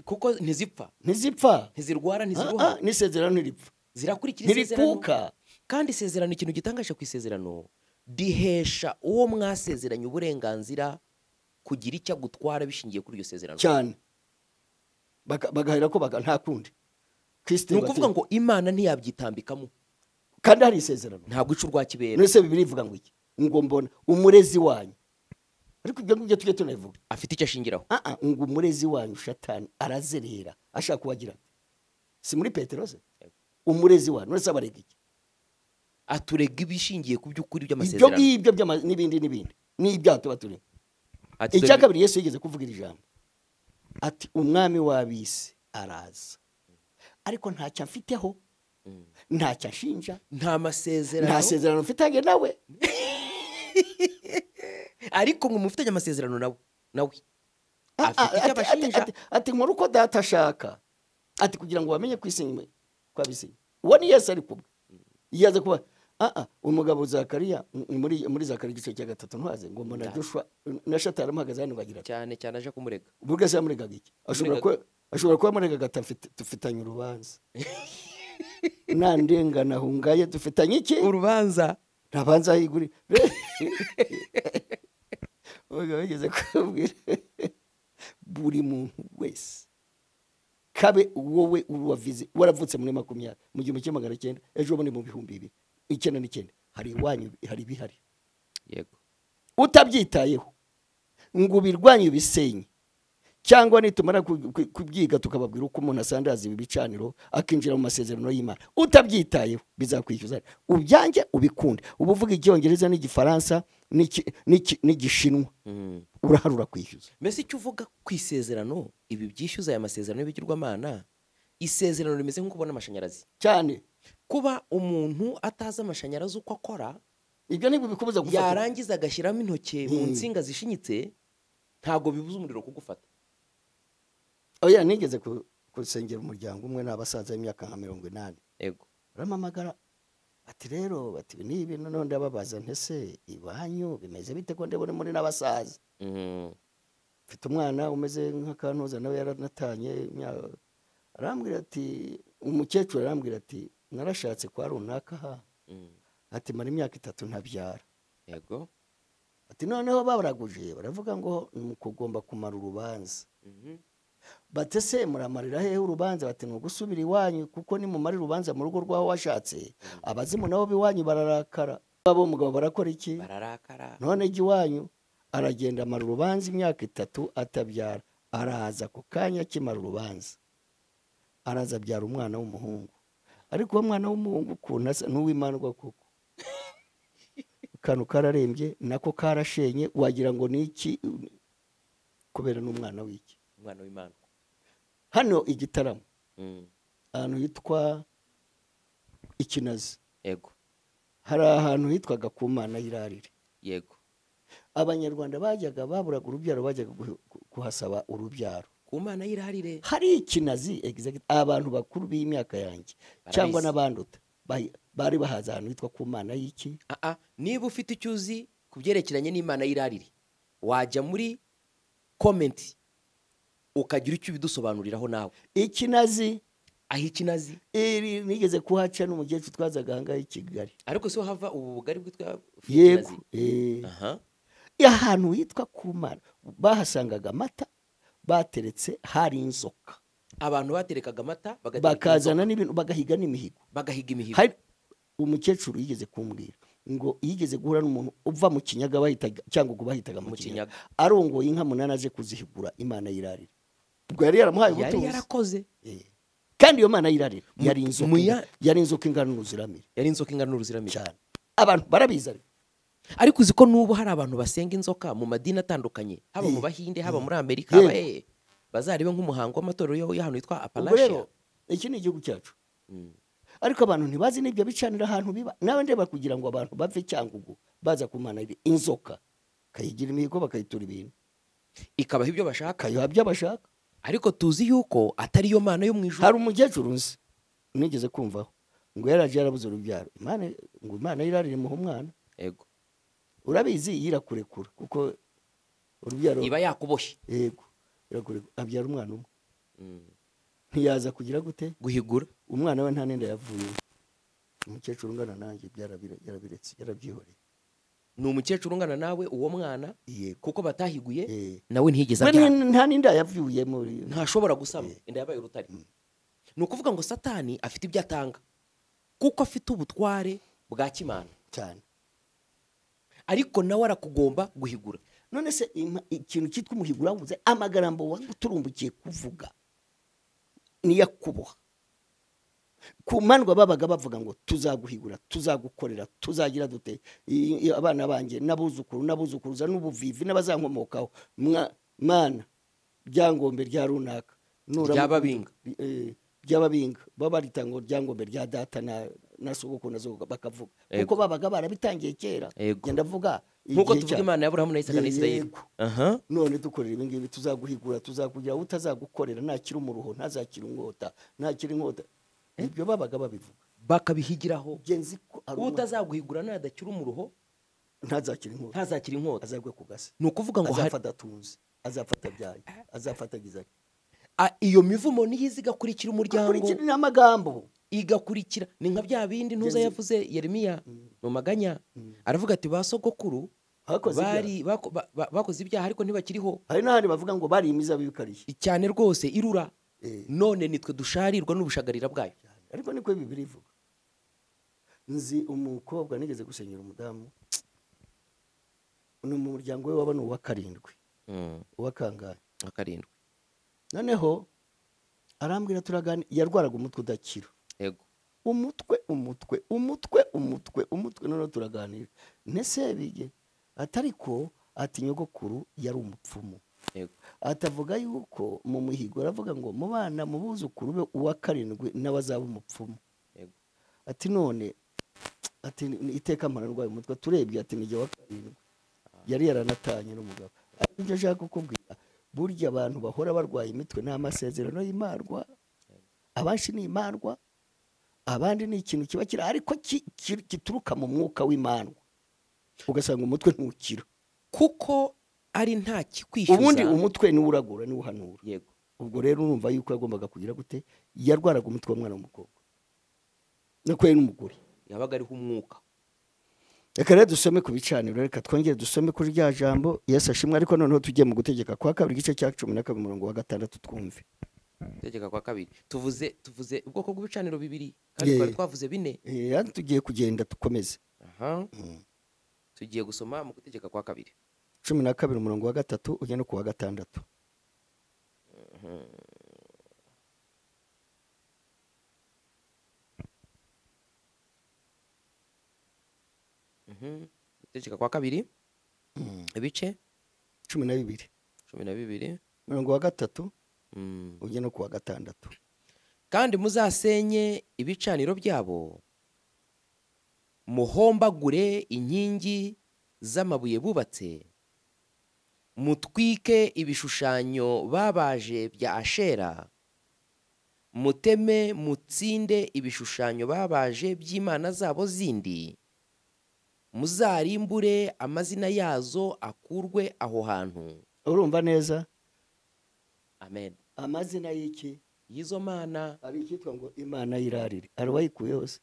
Kuko ntizipfa. Ntizipfa. Ntizirwara, ntiziruha. N'isezerano ntiripfa. Zirakurikira isezerano. Ntirikuka. Kandi isezerano, ikintu gitangaje ku isezerano, dihesha uwo mwasezeranye uburenganzira kugira icyo agutwara bishingiye kuri iryo sezerano. Cyane. Bagahera ko nta kundi. Ni ukuvuga ngo Imana ntiyabyitambikamo. Kandi hari isezerano. Ntabwo ica urwa kibera. None se Bibiliya ivuga ngo iki? Ngo mbona umurezi wanyu. Ariko ibyo ngibyo tujye tunabivuga. Afite icyo ashingiraho. Ngo umurezi wanyu Shatani arazerera ashaka kubagira. Si muri Petero se? Umurezi wanyu none se abarega iki? Aturega ibishingiye ku by'ukuri by'amasezerano. Ibyo ngibyo n'ibindi n'ibindi. N'ibyaha tuba turimo. Icya kabiri Yesu yigeze kuvuga iri jambo. Ati umwami w'ab'isi araza. Ariko ntacyo amfiteho. Ntacyo ashinja. Nta masezerano. Nta sezerano mfitanye nawe. Ariko ngo mufitanye amasezerano nawe. Nawe. Afite icyo abashinja. Ati nkora uko data ashaka. Ati kugira ngo bamenye kwisinywe kwabisinye. Uwo ni Yesu ari kubwe. Yaza kuba umugabo Zakariya muri Zakariya igice cya 3 ntwaze ngo mbona Joshua na Shatani amuhagaze hano bagira cyane cyane aje kumurega. Ubwo se yamuregaga iki? Ashobora kuba amuregaga dufitanye urubanza. Nandengana hungaye dufitanye iki? Urubanza. Ntabanza yiguri. Oga wigeze kubwira buri muntu wese kabe wowe uwavize waravutse muri 20 mu 1900 ejo bundi mu 2099 hari iwanyu hari bihari. Yego. Utabyitayeho ngo ubirwanye ubisenye cyangwa nitumara kubyiga tukababwira uko umuntu asandaza ibi bicaniro akinjira mu masezerano y'Imana, utabyitayeho bizakwishyuza. Ubyange ubikunde. Ubu uvuga icyongereza n'igifaransa n'igishinwa uraharura kwishyuza. Mbese icyo uvuga ku isezerano, ibi byishyuza aya masezerano y'ibigirwamana, isezerano rimeze nko kubona amashanyarazi. Cyane. Kuba umuntu atazi amashanyarazi uko akora, ibyo nibwo bikubuza gufata. Yarangiza agashyiramo intoke mu nsinga zishinyitse, ntago bibuza umuriro kugufata. Oya, nigeze kusengera umuryango umwe n'abasaza b'imyaka nka 80. Yego. Baramamagara ati rero bati nibi none ndababaza ntese ibanyu bimeze bite ko ndebone muri n'abasaza. Mfite umwana umeze nk'akantuza nawe yaranatanye, arambwira ati umukecuru arambwira ati narashatse kwa runaka ha. Ati mara imyaka 3 ntabyara. Yego. Ati noneho babaraguje baravuga ngo mukugomba kumara urubanza. Bate se muramarira hehe urubanza? Bati ngo gusubira iwanyu kuko ni mumara urubanza mu rugo rwaho washatse abazimu nabo biwanyu bararakara. Abo umugabo barakora iki? Bararakara. None iwanyu aragenda amara urubanza imyaka 3 atabyara, araza ku kanya kimara urubanza araza abyara umwana w'umuhungu. Ariko uwo mwana w'umuhungu ukuntu asa n'uwimandwa koko, akantu kararembye nako karashenye wagira ngo ni iki, kubera n'umwana w'iki, umwana w'imandwa. Hano igitaramo ahantu hitwa Ikinazi. Yego. Hari ahantu hitwaga ku Mana y'irarire. Yego. Abanyarwanda bajyaga baburaga urubyaro bajyaga kuhasaba urubyaro ku Mana y'irarire. Hari Ikinazi exact abantu bakuru b'imyaka yanjye cyangwa n'abanduta bari bahaza ahantu hitwa ku Mana y'iki. Niba ufite icyo uzi kubyerekeranye n'Imana y'irarire wajya muri comment ukagira icyo ubidusobanuriraho nawe. Ikinazi aho Ikinazi iri nigeze kuhaca n'umukecuru twazaga ahangaha i Kigali. Ariko so hava ubu bugari bwitwa Yego. Ahantu hitwa ku Mana bahasangaga amata bateretse, hari inzoka. Abantu baterekaga amata bakazana n'ibintu bagahiga n'imihigo. Bagahiga imihigo. Hari umukecuru yigeze kumbwira ngo yigeze guhura n'umuntu uva mu Kinyaga bahitaga cyangwa ngo bahitaga mu Kinyaga, arongoye inka 8 aje kuzihigura Imana y'irarire. Ubwo yari yaramuhaye ubutunzi. Yari yarakoze. Kandi iyo Mana y'irarire yari inzoka, yari inzoka ingana n'uruziramire. Yari inzoka ingana n'uruziramire cyane. Abantu barabizi. Ariko uzi ko n'ubu hari abantu basenga inzoka mu madini atandukanye, haba mu Bahinde, haba muri Amerika, haba bazarebe nk'umuhango w'amatorero yo hano yitwa Appalachia. Iki ni igihugu cyacu. Ariko abantu ntibazi n'ibyo bicanira ahantu biba. Nawe ndeba kugira ngo abantu bave Cyangugu baza kumana inzoka kayigira imihigo bakayitura ibintu, ikabaha ibyo bashaka, kayiha ibyo bashaka. Ariko tuzi yuko atari yo mana yo mu ijuru. Hari umukecuru nzi nigeze kumvaho ngo yaraje yarabuze urubyaro, Imana ngo Imana irarire mu mwana. Yego, urabizi yirakurekura kuko urubyaro iba yakuboshye. Yego, irakurekura abyara umwana umwe. Ntiyaza kugira gute guhigura umwana we, nta nenda yavuye. Umukecuru ungana nanjye byarabiretse, yarabyihoreye. Ni umukecuru ungana nawe uwo mwana, kuko batahiguye nawe ntiyigeze abyara, nta ninda yavuye muri, ntashobora gusama, inda yabaye urutare. Ni ukuvuga ngo Satani afite ibyo atanga kuko afite ubutware bwa kimana cyane, ariko nawe arakugomba guhigura. None se ikintu cyitwa umuhigura wavuze amagambo waguturumbukiye kuvuga niyakuboha. Ku mandwa babaga bavuga ngo tuzaguhigura, tuzagukorera, tuzagira dute abana banjye n'abuzukuru n'abuzukuruza n'ubuvivi n'abazankomokaho, mana ryangombe rya runaka ry'ababinga, ry'ababinga babarita ngo ryangombe rya data na sogokuru na sogokuru bakavuga, kuko babaga barabitangiye kera. Ngenda ndavuga nkuko tuvuga Imana ya Aburahamu na Isaka na Isirayeli. None dukorera ibi ngibi, tuzaguhigura, tuzakugira, utazagukorera ntakiri umuruho, ntazakira inkota, ntakira inkota. Ibyo babaga babivuga bakabihigiraho. Utazaguhigura nadakira umuruho, ntazakira inkota, ntazakira inkota, azagwe ku gasi. Ni ukuvuga ngo azafata atunze, azafata byaye, azafata gizari. Iyo mivumo niyo iza igakurikira umuryango, igakurikira n'amagambo, igakurikira. Ni nka bya bindi ntuza yavuze Yeremiya mu maganya, aravuga ati ba sogokuru bari bakoze ibyaha ariko ntibakiriho. Hari n'ahandi bavuga ngo bari imizabibu ikariye cyane rwose irura, none nitwe dusharirwa n'ubushagarira bwayo. Ariko niko Bibiliya ivuga. Nzi umukobwa nigeze gusenyera umudamu, ni mu muryango we wabona uwa karindwi, uwa kangahe, wa karindwi. Noneho arambwira turagani, yarwaraga umutwe udakira. Yego, umutwe umutwe umutwe umutwe umutwe. Noneho turaganira ntese bige atariko ati nyogokuru yari umupfumu. Yego, atavuga yuko mu muhigo aravuga ngo mu bana mu buzukuru be uwa karindwi n'abazaba umupfumu. Yego, ati none ati iteka mpora ndwaye umutwe, turebye ati nijye wa karindwi. Yari yaranatanye n'umugabo. Ariko icyo nshaka kukubwira, burya abantu bahora barwaye imitwe nta masezerano y'imarwa, abanshi ni imarwa, abandi ni ikintu kiba kiri ariko kituruka mu mwuka w'imandwa, ugasanga umutwe ntukira kuko ari nta kikwishyuza. Ubundi umutwe ni uragura ni uhanura. Yego, ubwo rero urumva yuko yagombaga kugira gute, yarwaraga umutwe w'umwana w'umukobwa nako yari n'umugore, yabaga ariho umwuka. Reka rero dusome ku bicaniro, reka twongere dusome kuri rya jambo Yesu ashimwe. Ariko noneho tugiye mu gutegeka kwa kabiri igice cya 12 umurongo wa 6 twumve. Gutegeka kwa kabiri tuvuze ubwoko bw'ibicaniro bibiri kandi twari twavuze bine. Tugiye kugenda dukomeze. Tugiye gusoma mu gutegeka kwa kabiri 12 umurongo wa 3 ujya no ku wa 6. Gutegeka kwa kabiri ibice 12 12 umurongo wa 3 ujya no ku wa 6. Kandi muzasenye ibicaniro byabo, muhombagure inkingi z'amabuye bubatse, mutwike ibishushanyo babaje bya Ashera, muteme mutsinde ibishushanyo babaje by'imana zabo zindi, muzarimbure amazina yazo akurwe aho hantu. Urumva neza? Amen. Amazina y'iki? Y'izo mana. Hari icyitwa ngo Imana y'irarire, hari uwayikuye hose.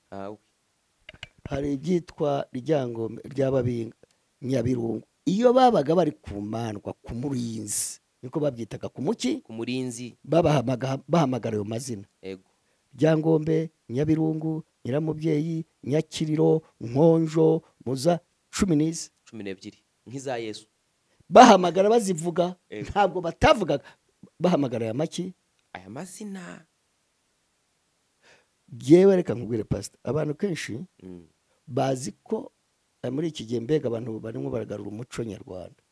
Hari ibyitwa ryangombe ry'ababinga Nyabirungu. Iyo babaga bari kumandwa ku murinzi, niko babyitaga, ku muki? Ku murinzi. Bahamagara ayo mazina. Yego. Ryangombe, Nyabirungu, Nyiramubyeyi, Nyakiriro, Nkonjo, Muza, 10 12 nk'iza Yesu. Bahamagara bazivuga, ntabwo batavugaga, bahamagara aya maki, aya mazina. Jewe reka nkubwire pastor, abantu kenshi bazi ko Muri iki gihe mbega abantu barimo baragarura umuco nyarwanda.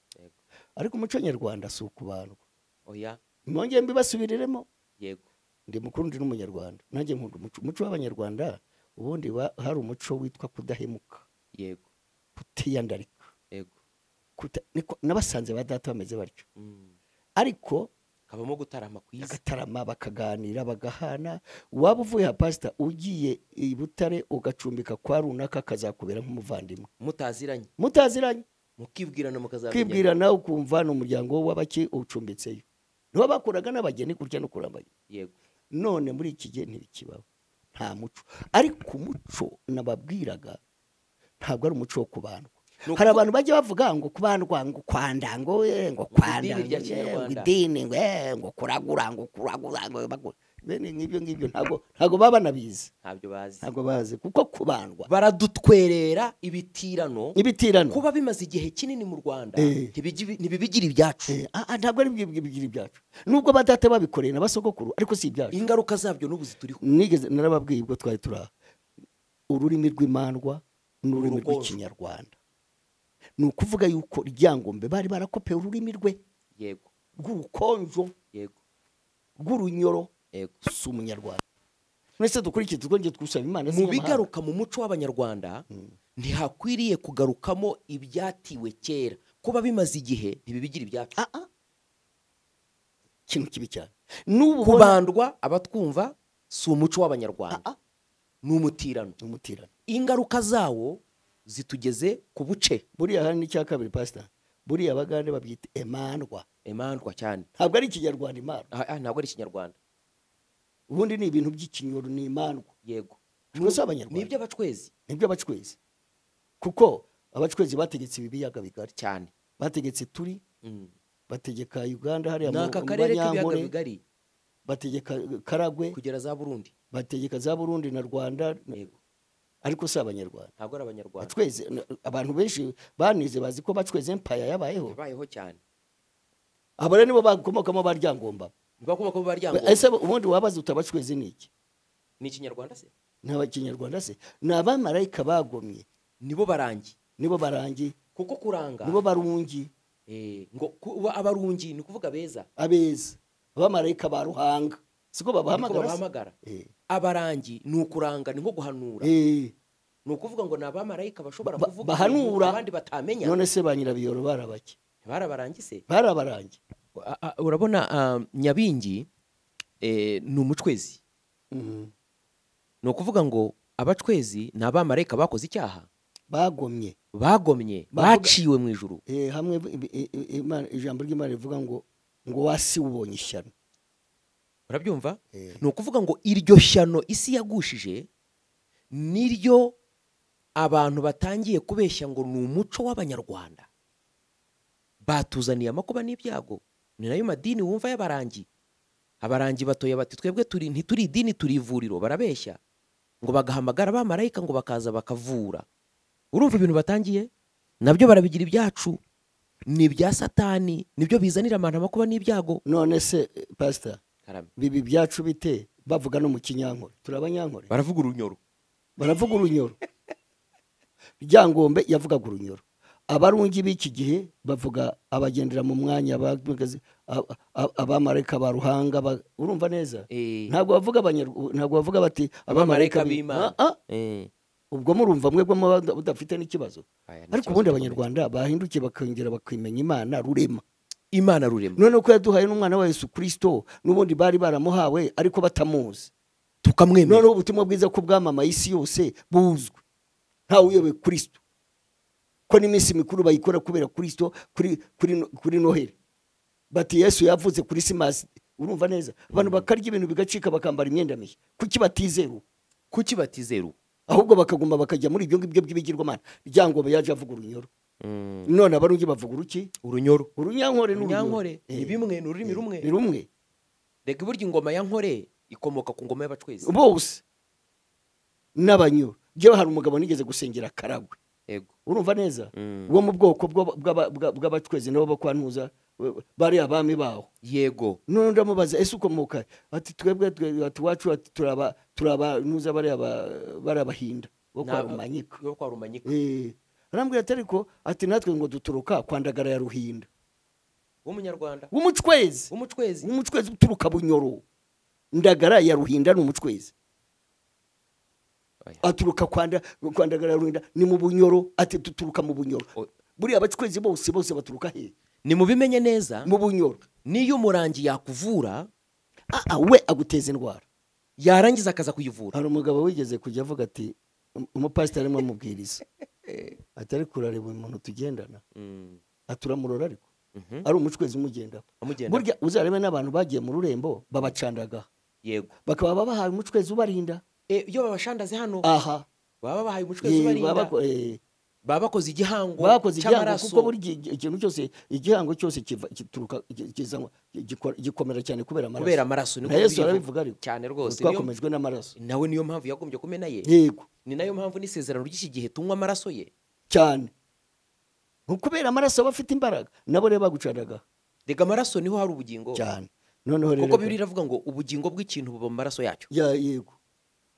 Ariko umuco nyarwanda si ukubandwa. Oya. Mwongeye mbibasubiriremo. Yego. Ndi mukuru ndi n'umunyarwanda. Nanjye nkunda umuco. Umuco w'abanyarwanda ubundi hari umuco witwa kudahemuka. Yego. Kutiyandarika. Yego. Niko nabasanze ba data bameze batyo. Ariko kabamo gutarama kwiza. Bagatarama, bakaganira, bagahana. Waba uvuye ha pastor ugiye i Butare ugacumbika kwa runaka kazakubera nk'umuvandimwe. Mutaziranye. Mutaziranye. Mukibwirana mukazamenyana. Kwibwirana ukumva n'umuryango w'abaki ucumbitseyo. Nibo bakoraga n'abageni kurya no kurambanya. Yego. None muri iki gihe ntibikibaho. Nta muco. Ariko umuco nababwiraga ntabwo ari umuco wo kubandwa. Hari abantu bajya bavuga ngo kubandwa ngo kwanda ngo ngo kwanda idini ngo ngo kuragura ngo kuragura ngo bene nk'ibyo ngibyo ntago baba nabizi. Ntabyo bazi. Ntabwo bazi kuko kubandwa baradutwerera ibitirano. Ibitirano kuba bimaze igihe kinini mu Rwanda ntibibigira ibyacu. Ntabwo ari bigira ibyacu. Nubwo badata babikoreye nabasogokuru ariko si ibyacu. Ingaruka zabyo n'ubu zituriho. Nigeze narababwiye ubwo twari turaha. Ururimi rw'imandwa n'ururimi rw'ikinyarwanda. Ni ukuvuga yuko Ryangombe bari barakopeye ururimi rwe. Yego. Rw'urukonjo. Yego. Rw'urunyoro. Yego. Si umunyarwanda. Mwese dukurikiye twongeye twusaba Imana. Mu bigaruka mu muco w'abanyarwanda ntihakwiriye kugarukamo ibyatiwe kera. Kuba bimaze igihe ntibibigira ibyacu. Ikintu kibi cyane. N'ubu kubandwa abatwumva si umuco w'abanyarwanda. Ni umutirano. Umutirano. Ingaruka zawo zitugeze ku buce. Buriya hari n'icya kabiri pastor. Buriya abagande babyita emandwa. Emandwa cyane. Ntabwo ari ikinyarwanda imandwa. Ntabwo ari ikinyarwanda. Ubundi ni ibintu by'ikinyoro ni imandwa. Yego. Twese abanyarwanda. Nibyo abacwezi. Nibyo abacwezi. Kuko abacwezi bategetse ibiyaga bigari cyane. Bategetse turi. Bategeka Uganda hariya mu karere k'ibiyaga bigari. Bategeka Karagwe kugera za Burundi. Bategeka za Burundi na Rwanda. Yego. Ariko si abanyarwanda. Ntabwo ari abanyarwanda. Bacweze abantu benshi banize bazi ko bacweze empire yabayeho. Yabayeho cyane. Abo rero nibo bakomokamo ba Ryangomba. Bakomokamo ba Ryangomba. Ese ubundi wabaza utabacweze niki? Ni ikinyarwanda se? Ni abakinyarwanda se? Ni abamarayika bagomye. Nibo barangi. Nibo barangi. Kuko kuranga. Nibo barungi. Ngo kuba abarungi ni kuvuga beza. Abeza. Abamarayika ba Ruhanga. Siko babahamagara. Abarangi ni ukuranga ni nko guhanura. Ni ukuvuga ngo ni abamarayika bashobora kuvuga bahanura abandi batamenya. None se ba Nyirabiyoro barabake? Barabarangi se? Barabarangi. Urabona Nyabingi ni umucwezi. Ni ukuvuga ngo abacwezi ni abamarayika bakoze icyaha. Bagomye. Bagomye, baciwe mu ijuru. Hamwe ijambo ry'Imana rivuga ngo wasi ubonye ishyano. Urabyumva? Ni ukuvuga ngo iryo shyano isi yagushije niryo abantu batangiye kubeshya ngo ni umuco w'abanyarwanda. Batuzaniye amakuba n'ibyago. Ni nayo madini wumva y'abarangi. Abarangi batoya bati twebwe turi ntituri idini turi ivuriro, barabeshya. Ngo bagahamagara abamarayika ngo bakaza bakavura. Urumva ibintu batangiye? Nabyo barabigira ibyacu. Ni ibya Satani, nibyo bizanira abantu amakuba n'ibyago. None se pastor, bibi byacu bite bavuga no mu kinyankore? Turi abanyankore. Baravuga urunyoro. Baravuga urunyoro. Ryangombe yavugaga urunyoro. Abarungi b'iki gihe bavuga abagendera mu mwanya abamarayika ba Ruhanga. Urumva neza? Ntabwo bavuga abanyarwanda, ntabwo bavuga bati abamarayika b'Imana. Ubwo murumva mwebwe mudafite n'ikibazo. Ariko ubundi abanyarwanda bahindukiye bakongera bakimenya Imana rurema. Imana rurema. None uko yaduhaye n'umwana wa Yesu Kristo n'ubundi bari baramuhawe ariko batamuzi. Tukamwemera. None ubutumwa bwiza ko bwamamaye isi yose buzwi. Ntawe uyobewe Kristo. Ko n'iminsi mikuru bayikora kubera Kristo kuri Noheli. Bati Yesu yavuze kuri Simasi. Urumva neza? Abantu bakarya ibintu bigacika bakambara imyenda mishya. Kuki batizera? Kuki batizera? Ahubwo bakaguma bakajya muri ibyo ngibyo by'ibigirwamana. Ryangombe yaje avuga urunyoro. None abarungi bavuga uruki? Urunyoro. Urunyankore n'urunyankore ni bimwe, ni ururimi rumwe. Ni rumwe. Rega burya ingoma ya Nkore ikomoka ku ngoma y'abacwezi. Bose. N'abanyoro. Jewe hari umugabo nigeze gusengera Karagwe. Yego. Urumva neza? Uwo mu bwoko bw'abacwezi nabo bakwantuza bari abami baho. Yego. None ndamubaza ese ukomoka? Ati twebwe ati wacu ati turaba nuza bari abahinda bo kwa Rumanyika. Bo kwa Rumanyika. Arambwira ati ariko ati natwe ngo duturuka kwa Ndagara ya Ruhinda. W'umunyarwanda. W'umucwezi. W'umucwezi. W'umucwezi uturuka Bunyoro. Ndagara ya Ruhinda ni umucwezi. Aturuka kwa Ndagara ya Ruhinda ni mu Bunyoro, ati duturuka mu Bunyoro. Buriya abacwezi bose baturuka he? Ni mubimenye neza. Mu Bunyoro. Niyo umurangi yakuvura, we aguteza indwara. Yarangiza akaza kuyivura. Hari umugabo wigeze kujya avuga ati umupasiteri arimo amubwiriza. Ati ariko urareba umuntu tugendana. Aturamurora ariko. Ari umucwezi umugendaho. Burya uzarebe n'abantu bagiye mu rurembo babacandaga. Yego. Bakaba babahaye umucwezi ubarinda. Iyo babashandaze hano. Aha. Baba babahaye umucwezi ubarinda. Baba bakoze igihango cy'amaraso. Kuko buri ikintu cyose igihango cyose kituruka kizanwa gikomera cyane kubera amaraso. Kubera amaraso niko Yesu arabivuga ariko. Cyane rwose. Twakomejwe n'amaraso. Nawe niyo mpamvu yagombye kumena ye. Yego. Ni nayo mpamvu n'isezerano ry'iki gihe tunywa amaraso ye. Cyane. Kubera amaraso bafite imbaraga nabo rero bagucaraga. Rega amaraso niho hari ubugingo. Cyane. Noneho rero kuko Bibiliya iravuga ngo ubugingo bw'ikintu buba mu maraso yacyo. Ya yego.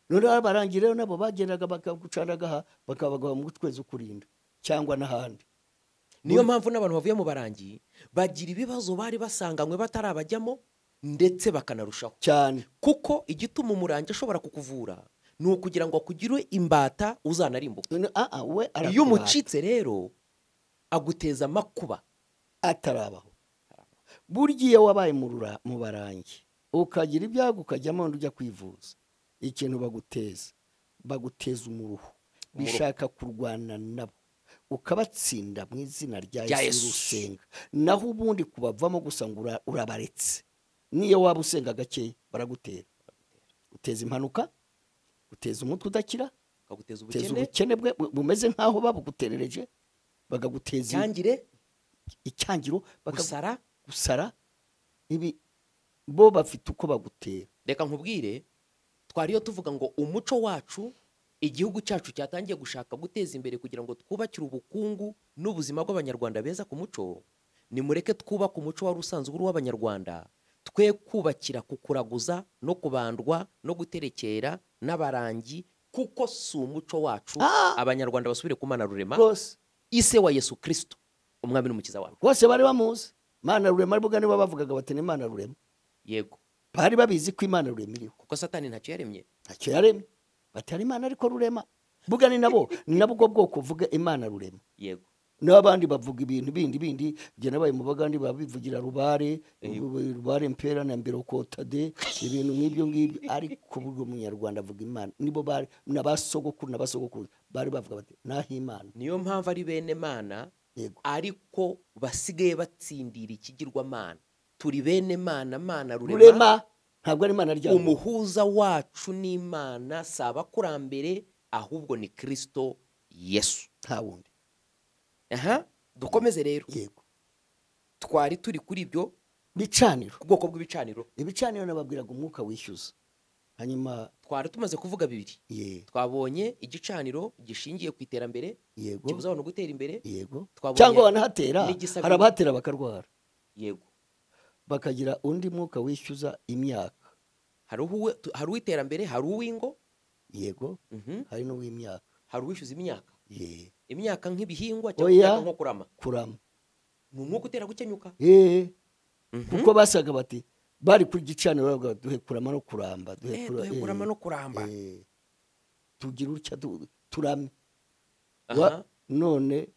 Noneho abarangi rero nabo bagendaga bakagucaraga bakabaga mu kwezi ukurinda cyangwa n'ahandi. Niyo mpamvu n'abantu bavuye mu barangi bagira ibibazo bari basanganywe batarabajyamo ndetse bakanarushaho. Cyane. Kuko igituma umurangi ashobora kukuvura ni ukugira ngo akugire imbata uzanarimbuka. We iyo umucitse rero aguteza amakuba atarabaho. Burya iyo wabaye mu barangi ukagira ibyago ukajyamo ujya kwivuza, ikintu baguteza umuruho, bishaka kurwana nabo ukabatsinda mu izina rya Yesu usenga. Naho ubundi kubavamo gusa ngo urabaretse, niyo waba usenga gake baragutera, uteza impanuka, uteza umutwe udakira, ukaguteza ubukene bumeze nkaho babuguterereje, bagaguteza icyangiro, gusara ibi bo bafite uko bagutera. Reka nkubwire, twariyo tuvuga ngo umuco wacu igihugu cyacu cyatangiye gushaka guteza imbere kugira ngo twubakire ubukungu n'ubuzima bw'abanyarwanda beza ku muco, nimureke twubaka umuco wari usanzwe uri w'abanyarwanda, twe kubakira kukuraguza no kubandwa no guterekera n'abarangi, kuko si umuco wacu. Abanyarwanda basubire ku Mana Rurema, ise wa Yesu Kristo umwami n'umukiza wacu. Bose bari bamuzi Mana Rurema, ariko nibo bavugaga bati ni Imana Rurema. Yego. Bari babizi ko Imana Rurema iriho, kuko Satani ntacyo yaremye. Ntacyo yaremye. Batari Imana ariko Rurema. Bugani nabo nabwo bwoko vuga Imana Rurema. Yego. N'abandi bavuga ibintu bindi bye nabaye mu bagandi babivugira rubare rubare mpera na mbirokota de ibintu nk'ibyo ngibyo, ariko buryo umunyarwanda avuga Imana nibo bari nabasogokuru nabasogokuru bari bavuga bati naho Imana. Niyo mpamvu ari bene Mana. Yego. Ariko basigaye batsindira ikigirwamana. Turi bene Mana, Mana Rurema. Ntabwo ari Imana rya umuhuza wacu n'Imana si abakurambere ahubwo ni Kristo Yesu, nta wundi. Aha, dukomeze rero. Yego. Twari turi kuri ibyo bicaniro, ubwoko bw'ibicaniro. Ibicaniro nababwiraga umwuka wishyuza. Hanyuma twari tumaze kuvuga bibiri. Twabonye igicaniro gishingiye ku iterambere, kibuza abantu gutera imbere. Yego. Cyangwa banahatera, hari abahatera bakarwara. Yego. Bakagira undi mwuka wishyuza imyaka. Hari uw'iterambere, hari uw'ingo. Yego. Hari n'uw'imyaka. Hari uwishyuza imyaka. Imyaka nk'ibihingwa cyangwa nko kurama. Kurama. Ni umwuka utera gukenyuka. Kuko basaga bati bari kuri gicaniro bavuga duhe kurama no kuramba, duhe kurama no kuramba. Tugira utya turame. None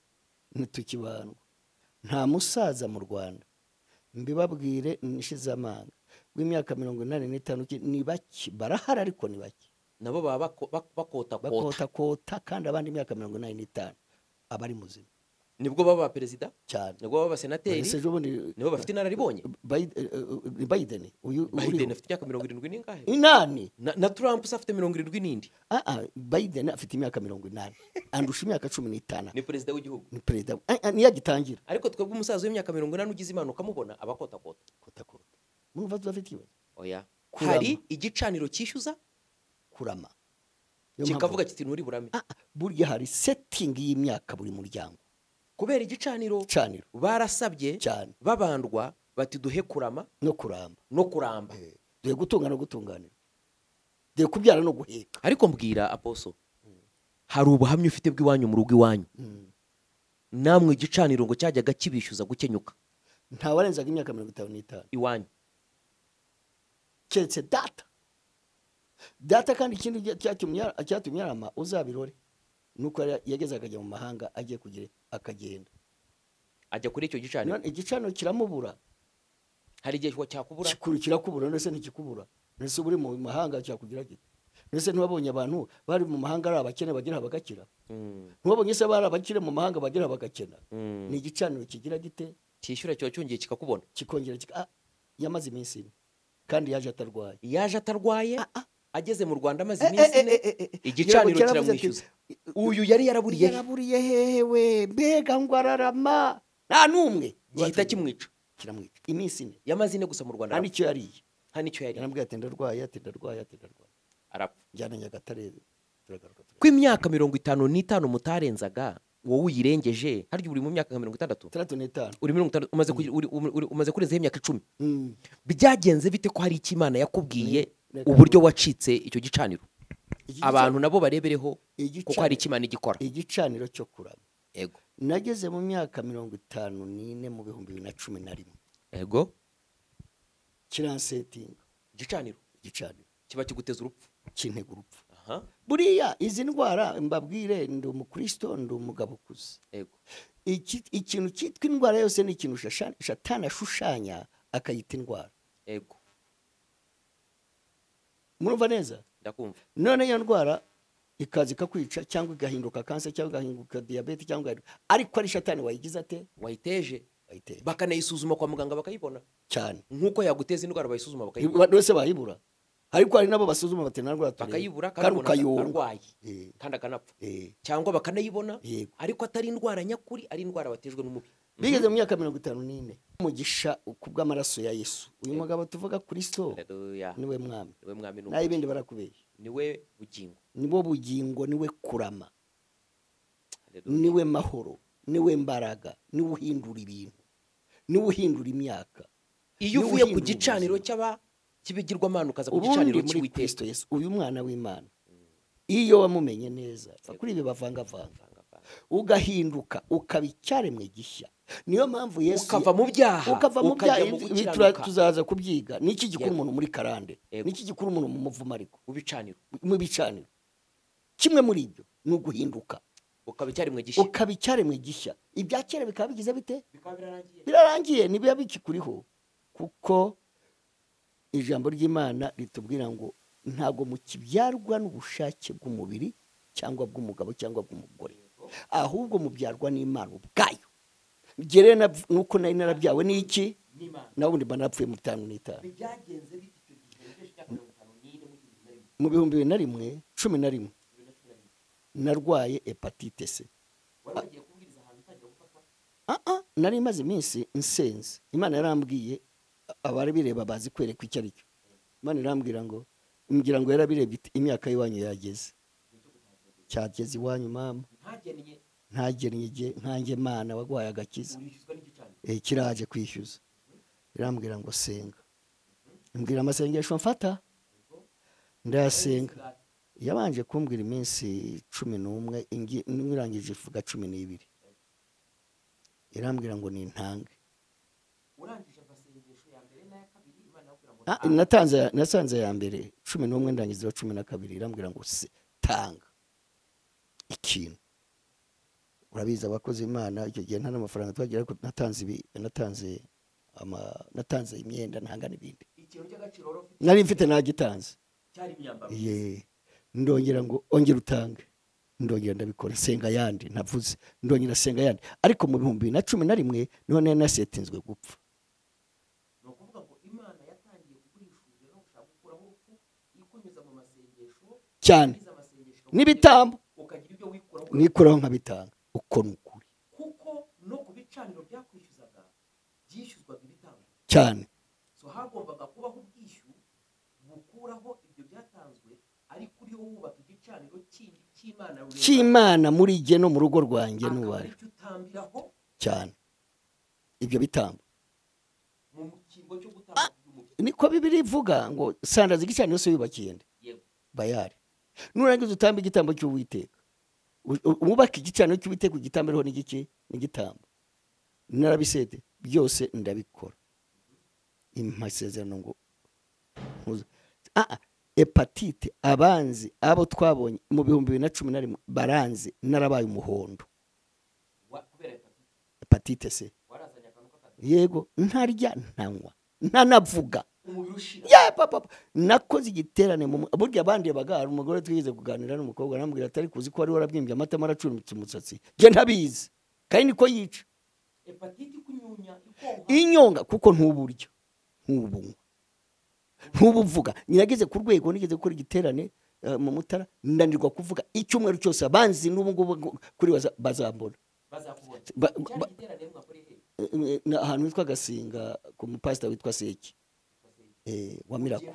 ntitukibandwa. Nta musaza mu Rwanda mbibabwire nishize amanga w'imyaka 85 ni bake barahara, ariko ni bake. Nabo baba bakota kota, kandi abandi imyaka 85 abari muzima. Nibwo baba perezida cyane, nibwo baba senateri, nibo bafite inararibonye. Biden uyu Biden afite imyaka 70 n'ingahe? Inani. Na Trump afite 70 n'indi. Biden afite imyaka 80, andusha imyaka 15. Ni perezida w'igihugu. Ni perezida niyo agitangira. Ariko twebwe umusaza w'imyaka 80 ugize imana ukamubona abakota kota. Kota kota. Murumva tudafite ikibazo? Oya. Hari igicaniro cyishyuza kurama. Kikavuga kiti nturi burame. Burya hari setting y'imyaka buri muryango. Kubera igicaniro barasabye babandwa bati duhe kurama no kuramba no kuramba, duhe gutunga no gutunganira, duhe kubyara no guheka. Ariko mbwira aposo, hari ubuhamya ufite bw'iwanyu mu rugo iwanyu Namwe igicaniro ngo cyajyaga kibishyuza gukenyuka. Nta warenzaga imyaka 55 iwanyu. Keretse data. Data kandi ikindi cyatumye arama uzabirore nuko yageze akajya mu mahanga agiye kugira akagenda. Ajya kuri icyo gicaniro. Igicaniro kiramubura. Hari igihe cyakubura. Kirakubura ndetse ntikikubura. Ndetse uri mu mahanga cyakugira gite. Ndetse ntibabonye abantu bari mu mahanga ari abakene bagira bagakira. Ntibabonye se bari abakire mu mahanga bagira bagakena. Ni igicaniro kigira gite? Cyishyura cyo cyongeye kikakubona. Kikongera yamaze iminsi ine. Kandi yaje atarwaye. Yaje atarwaye? Ageze mu Rwanda amaze iminsi ine. Igicaniro kiramwishyuza. Uyu yari yaraburiye. Yaraburiye hehe we? Mbega ngo ararama. Nta numwe. Gihita kimwica. Kiramwica. Iminsi ine. Yamaze ine gusa mu Rwanda. Nta nicyo yariye. Nta nicyo yariye. Yarambwiye ati ndarwaye, ati ndarwaye, ati ndarwaye. Arapfa. Njyana Nyagatare turagaruka. Ku imyaka 55 mutarenzaga wowe uyirengeje, harya uri mu myaka 60? 65. Uri 60 umaze kurenza imyaka 10. Byagenze bite ko hari icyo Imana yakubwiye uburyo wacitse icyo gicaniro? Abantu nabo barebereho kuko hari icyo Imana igikora. Igicaniro cyo kurama. Yego. Nageze mu myaka 54 mu 2011. Yego. Kiransetinga. Igicaniro. Igicaniro. Kiba kiguteza urupfu. Kintega urupfu. Buriya izi ndwara mbabwire ndi umukristo ndi umugabo ukuze. Yego. Ikintu cyitwa indwara yose ni ikintu Satani ashushanya akayita indwara. Yego. Murumva neza? Ndakumva. None iyo ndwara ikaza ikakwica cyangwa igahinduka kansa cyangwa igahinduka diabete cyangwa ariko ari Satani wayigize ate? Wayiteje. Bakanayisuzuma kwa muganga bakayibona. Cyane. Nkuko yaguteza indwara bayisuzuma bakayibona. Bose bayibura. Ariko hari nabo basuzuma bati nta ndwara bakayibura kandi arwaye kandi akanapfa. Cyangwa bakanayibona ariko atari indwara nyakuri, ari indwara batejwe n'umubi. Bigeze mu myaka 54 umugisha kubw'amaraso ya Yesu. Uyu mugabo tuvuga Kristo niwe mwami. Niwe mwami n'ubu. Nayo ibindi barakubeshya. Niwe bugingo. Nibo bugingo, niwe kurama. Niwe mahoro, niwe mbaraga, niwe uhindura ibintu. Niwe uhindura imyaka. Iyo uvuye ku gicaniro cy'aba kibigirwamana ukaza ku gicaniro cy'Uwiteka Kristo Yesu, uyu mwana w'Imana. Iyo wamumenye neza, kuri ibi bavangavanga. Ugahinduka ukaba icyaremwe gishya. Niyo mpamvu Yesu ukava mu byaha, ukava mu byaha, tuzaza kubyiga. Niki gikura umuntu muri karande? Niki gikura umuntu mu muvumo ariko? Ubicaniro. Mu bicaniro. Kimwe muri ibyo ni uguhinduka. Ukaba icyaremwe gishya. Ukaba icyaremwe gishya. Ibya kera bikaba bigize bite? Bikaba birarangiye. Birarangiye, nibiba bikikuriho. Kuko ijambo ry'Imana ritubwira ngo ntago mukibyarwa n'ubushake bw'umubiri cyangwa bw'umugabo cyangwa bw'umugore, ahubwo mubyarwa n'Imana ubwayo. Gere nuko nari narabyawe n'iki? Nabundi mba narapfuye mu 55. Byagenze bite icyo gihe imyaka 54 mu 2001 11 narwaye hepatite C. Wari wagiye kubwiriza ahantu utangira gufatwa? Nari maze iminsi nsenze. Imana yarambwiye, abari bireba bazi kwereka icyo ari cyo. Imana irambwira ngo imbwira ngo yarabirebye imyaka y'iwanyu yageze. Cyageze iwanyu mama. Ntagennye nkanjye Mana waguhaye agakiza. Kiraje kwishyuza. Irambwira ngo senga. Imbwira amasengesho mfata. Ndasenga. Yabanje kumbwira iminsi 11 ingirangije ivuga 12. Irambwira ngo nintange. Urangije amasengesho ya mbere n'aya kabiri Imana yakubwira ngo nasanze ya mbere 11 ndangiza 12 irambwira ngo tanga ikintu. Urabizi abakozi Imana icyo gihe nta n'amafaranga twagira, ariko natanze natanze imyenda ntanga n'ibindi. Ikintu cy'agaciro wari ufite? Nari mfite nagitanze. Cyari imyambaro. Ndongera ngo ongera utange. Ndongera ndabikora senga yandi ntavuze. Ndongera senga yandi. Ariko mu 2011 none nasetinzwe gupfa. No kuvuga ngo Imana yatangiye kuguhishurira no gushaka gukuraho urupfu ikunyuza mu masengesho cyane n'ibitambo ukagira ibyo wikuraho. Nikuraho nkabitanga. Uko nukuri. Kuko no kubicaniro byakwishyuzaga byishyuzwaga ibitambo cyane. So hagombaga kubaho ubwishyu bukuraho ibyo byatanzwe, ariko uriho wubaka igicaniro cy'Imana cy'Imana muri jye no mu rugo rwanjye n'uwari cyane ibyo bitambo mu cyimbo cyo gutamba by'umubiri. Niko Bibiliya ivuga ngo sandaza igicaniro se yubakiye nde? Yego. Bayari. Nurangiza utamba igitambo cy'Uwiteka. Wubake igicaniro cy'Uwiteka ugitambireho n'igiki n'igitambo. Narabisete byose ndabikora. Amasezerano ngo hepatite abanzi abo twabonye mu 2011 baranze narabaye umuhondo. Hepatite C. Yego ntarya ntanywa ntanavuga. Ya papa nakoze igiterane mu burya abandi bagara umugore twigeze kuganira n'umukobwa arambwira atari kuzi ko ari warabyimbye amatama aracurumitse umusatsi. Nge ntabizi. Kandi niko yica. Hepatite kunyunya ikonka. Inyonga kuko ntuburyo. Ntubunywa. Ntubuvuga. Nirageze ku rwego nigeze gukora igiterane mu Mutara ndanirwa kuvuga icyumweru cyose abanzi n'ubu ngubu kuri bazambona. Bazakubona. Ahantu witwa Gasinga ku mupastor witwa Seki. Wa Mirako.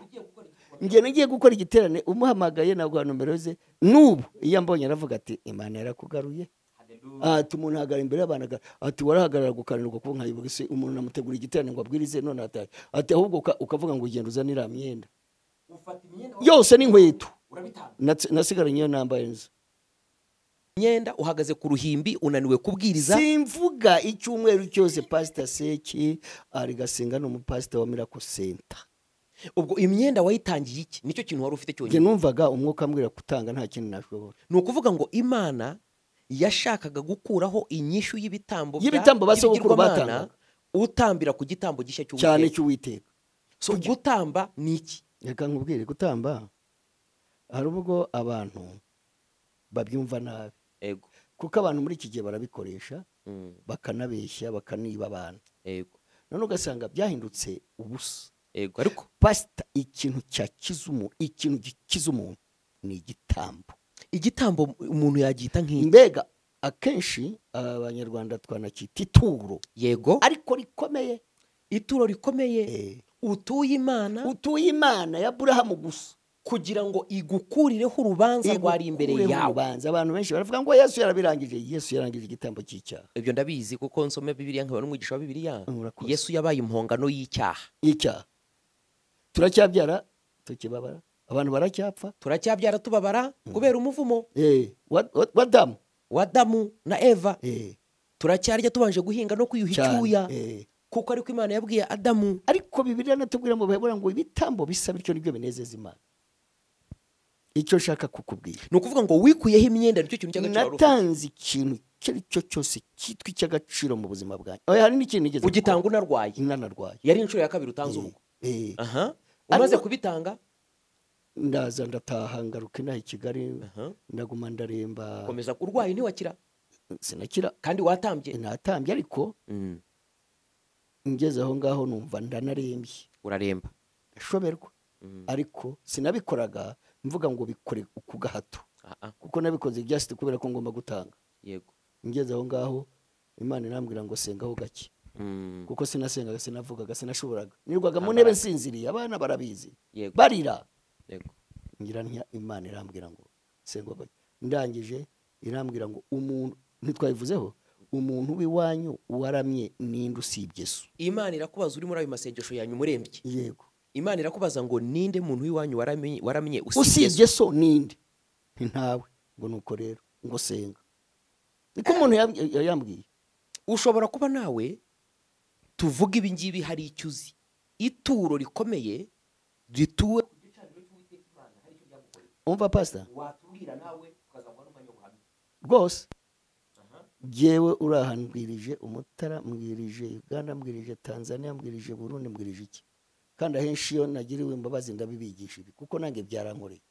Ngiye ngiye gukora igiterane umuhamagaye nabwo nomero ze nubu iyo mbonye aravuga ati Imana yarakugaruye. Ati umuntu hagara imbere y'abana ati warahagarara gukanirwa kuko nkayibuga se umuntu namutegura igiterane ngo abwirize none ataye. Ati ahubwo ukavuga ngo ugenda uzanira imyenda. Ufata imyenda yose n'inkweto. Urabitanga. Nasigaranye iyo nambaye nzo. Imyenda uhagaze ku ruhimbi unaniwe kubwiriza. Simvuga icyumweru cyose Pastor Seki ari Gasinga no mupastor wa Miracle Center. Ubwo imyenda wayitangiye iki? Nicyo kintu wari ufite cyonyine. Nge numvaga umwuka ambwira kutanga nta kintu nashobora. Ni ukuvuga ngo Imana yashakaga gukuraho inyishu y'ibitambo basogokuru batanga, utambira ku gitambo gishya cy'Uwiteka. Cyane cy'Uwiteka. So gutamba ni iki? Reka nkubwire gutamba hari ubwo abantu babyumva nabi. Ego. Kuko abantu muri iki gihe barabikoresha bakanabeshya bakaniba abantu. Ego. None ugasanga byahindutse ubusa. Ego ariko pastor ikintu cyakiza umuntu, ikintu gikiza umuntu ni igitambo. Igitambo umuntu yagita nk'iki? Mbega akenshi abanyarwanda twanakita ituro. Yego. Ariko rikomeye. Ituro rikomeye. Utuye Imana, utuye Imana ya Aburahamu gusa kugira ngo igukurireho urubanza rwari imbere yawe. Urubanza abantu benshi baravuga ngo Yesu yarabirangije. Yesu yarangije igitambo cy'icyaha. Ibyo ndabizi kuko nsome Bibiliya nkaba n'umwigisha wa Bibiliya. Yesu yabaye impongano y'icyaha. Y'icyaha. Turacyabyara tukibabara, abantu baracyapfa, turacyabyara tubabara kubera umuvumo wa Adamu na Eva. Turacyarya tubanje guhinga no kwiyuha icyuya kuko ariko Imana yabwiye Adamu. Ariko Bibiliya natubwira mu Baheburayo ngo ibitambo bisa bityo nibyo binezeza Imana. Icyo nshaka kukubwira ni ukuvuga ngo wikuyeho imyenda nicyo kintu cy'agaciro. Natanze ikintu icyo cyose cyitwa icy'agaciro mu buzima bwanjye. Oya hari n'ikintu nigeze ugitanga unarwaye. Nanarwaye. Yari inshuro ya kabiri utanze ubwo. Aha. Umaze kubitanga ndaza ndataha ngaruka inaha i Kigali ndaguma ndaremba. Komeza urwaye ntiwakira? Sinakira. Kandi watambye? Natambye ariko ngeze aho ngaho numva ndanarembye. Uraremba. Ashoberwa. Ariko sinabikoraga mvuga ngo bikore ku gahato. Kuko nabikoze just kubera ko ngomba gutanga. Yego. Ngeze aho ngaho Imana irambwira ngo sengaho gake. Kuko sinasengaga sinavugaga sinashoboraga. Nirwaga mu ntebe nsinziriye abana barabizi. Barira. Yego. Ngira nti Imana irambwira ngo sengaho gake. Ndangije irambwira ngo umuntu ntitwayivuzeho umuntu w'iwanyu waramye ninde usibye so. Imana irakubaza uri muri ayo masengesho yanyu murembye. Yego. Imana irakubaza ngo ninde muntu w'iwanyu waramye usibye so ninde? Ntawe. Ngo nuko rero ngo senga. Niko umuntu yambwiye. Ushobora kuba nawe tuvuga ibi ngibi hari icyo uzi. Ituro rikomeye rituwe ku gicaniro cy'Uwiteka Imana hari icyo ryagukoreye. Umva pastor? Watubwira nawe ukazagwa n'umwanya w'ubuhamya. Rwose. Jewe urahanbwirije Umutara, mbwirije Uganda, mbwirije Tanzania, mbwirije Burundi, mbwirije iki. Kandi ahenshi iyo nagiriwe imbabazi ndabibigisha ibi kuko nange byarankoreye.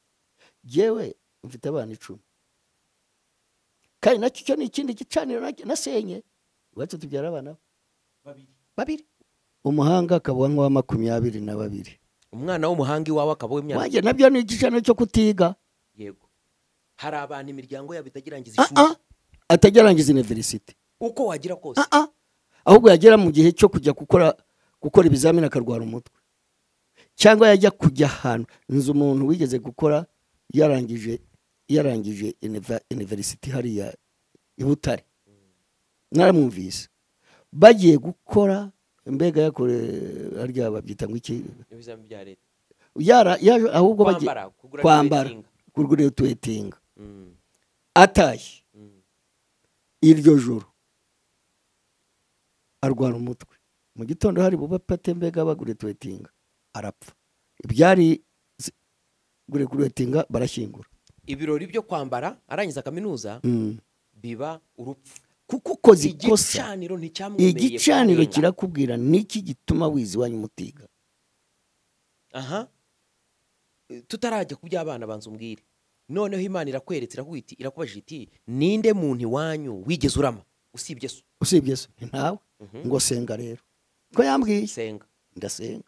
Jewe mfite abana 10. Kandi nacyo cyo ni ikindi gicaniro nasenye. Iwacu tubyara abana babiri. Umuhanga akaba wa 22. Umwana w'umuhanga iwawe akaba w'imyaka. Wanjye nabyo ni igicaniro cyo kutiga. Yego. Hari abantu imiryango yabo itagirangiza ishuri. Atagirangiza university. Uko wagira kose. Ahubwo yagera mu gihe cyo kujya gukora ibizamini akarwara umutwe. Cyangwa yajya kujya ahantu nzu umuntu wigeze gukora yarangije university hariya i Butare. Naramwumvise. Bagiye gukora mbega yakore harya babyita ngo iki ibizamini bya leta. Yara ahubwo bagiye kwambara kugura twetinga. Ataye. Iryo joro arwara umutwe. Mu gitondo hari buba pate mbega baguretwetinga arapfa. Ibyari guretwetinga barashyingura. Ibirori byo kwambara arangiza kaminuza biba urupfu. Kuko ukoze ikosa igicaniro kirakubwira niki gituma wizi wanyu mutiga. Aha tutarajya kubya abana banza umbwire. Noneho Imana irakweretse irakwiti irakubajije iti ninde muntu iwanyu wigeze urama usibye so? Usibye so ntawe. Ngo senga rero. Ko yambwiye senga ndasenga.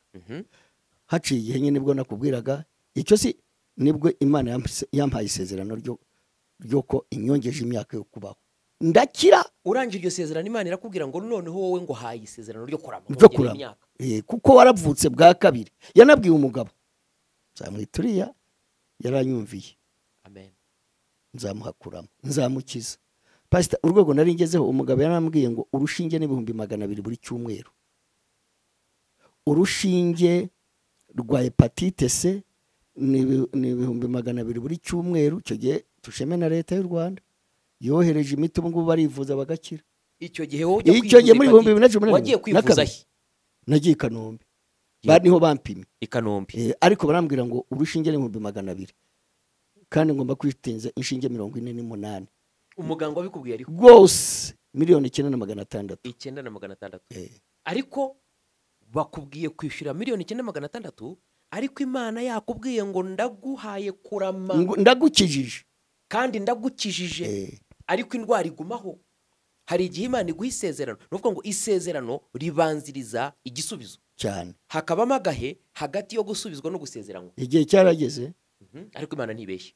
Haciye igihe nyine nibwo nakubwiraga icyo si nibwo Imana yampaye isezerano ryo ko inyongeje imyaka yo kubaho. Ndakira. Urangije iryo sezerano Imana irakubwira ngo noneho wowe ngo haye isezerano ryo kurama imyaka. Kuko waravutse bwa kabiri. Yanabwiye umugabo nzamwituriya yaranyumviye. Amen. Nzamuhakuramo nzamukiza. Pastor urwego nari ngezeho umugabo yarambwiye ngo urushinge n'ibihumbi 200 buri cyumweru. Urushinge rwa hepatite C ni 200,000 buri cyumweru. Icyo gihe tusheme na leta y'u Rwanda yohereje imiti ubu ngubu barivuza bagakira. Icyo gihe wowe ujya kwivuza muri 2018 wagiye kwivuza he? Nagiye i Kanombe. Bari niho bampimye i Kanombe. Ariko barambwira ngo urushinge ni 200,000 kandi ngomba kwitenza inshinge 48. Umuganga wabikubwiye ariko rwose 9,600,000. 9,600. Ariko bakubwiye kwishyura 9,600,000 ariko Imana yakubwiye ngo ndaguhaye kurama, ndagukijije kandi ndagukijije. Ariko indwara igumaho. Hari igihe Imana iguha isezerano, nuvuga ngo isezerano ribanziriza igisubizo cyane, hakabamo agahe hagati yo gusubizwa no gusezeranywa. Igihe cyarageze. Ariko Imana ntibeshya.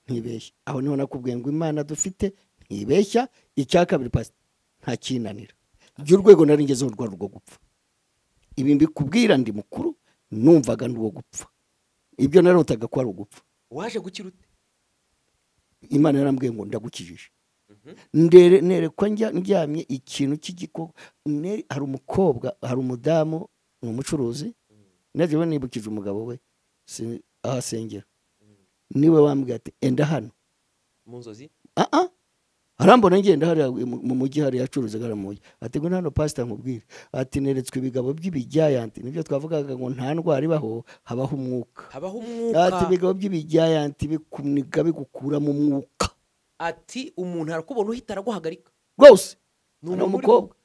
Ntibeshya. Aho niho nakubwiye ngo Imana dufite ntibeshya. Icya kabiri pastor nta kinanira. By'urwego nari ngezeho rwa rwo gupfa. Ibi mbikubwira ndi mukuru numvaga ndi uwo gupfa. Ibyo narotaga ko ari ugupfa. Waje gukira ute? Imana yarambwiye ngo ndagukijije. Ndere nerekwa ndyamye ikintu cy'igiko. Hari umukobwa, hari umudamu, ni umucuruzi. Naje nibukije umugabo we aho asengera. Niwe wambwiye ati enda hano mu nzozi. Arambona ngenda hariya mu mujyi hariya acuruzaga mu mujyi. Ati ngo hano pastor nkubwire. Ati neretswe ibigabo by'ibigiant. Nibyo twavugaga ngo nta ndwara ibaho, habaho umwuka. Habaho umwuka. Ati ibigabo by'ibigiant bikuniga bigukura mu mwuka. Ati umuntu arakubona uhita araguhagarika. Rwose. Ni umukobwa,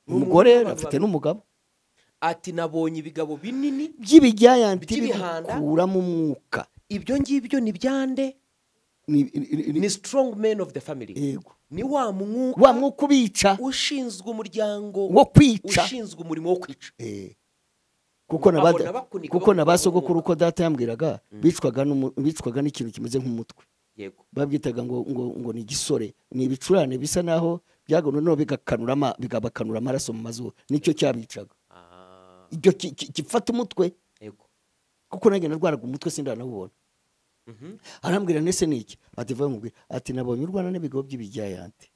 umugore afite n'umugabo. Ati nabonye ibigabo binini by'ibigiant bigukura mu mwuka. Ibyo ngibyo ni byande? Ni strong men of the family. Yego. Ni wa mwuka, wa mwuka ubica, ushinzwe umuryango wo kwica, ushinzwe umurimo wo kwica. Kuko na basogokuru uko data yambwiraga bicwaga n'ikintu kimeze nk'umutwe. Yego. Babwitaga ngo ngo ngo ni gisore, ni ibicurane bisa naho byagono no bigakanura bigabakanura amaraso mu mazuru, nicyo cyabicaga. Ibyo gifata umutwe. Yego. Kuko nanjye narwaraga umutwe sindanawubona. Arambwira nese niki? Ati vuba mubwira. Ati nabonye urwana n'ibigabo by'ibigiant.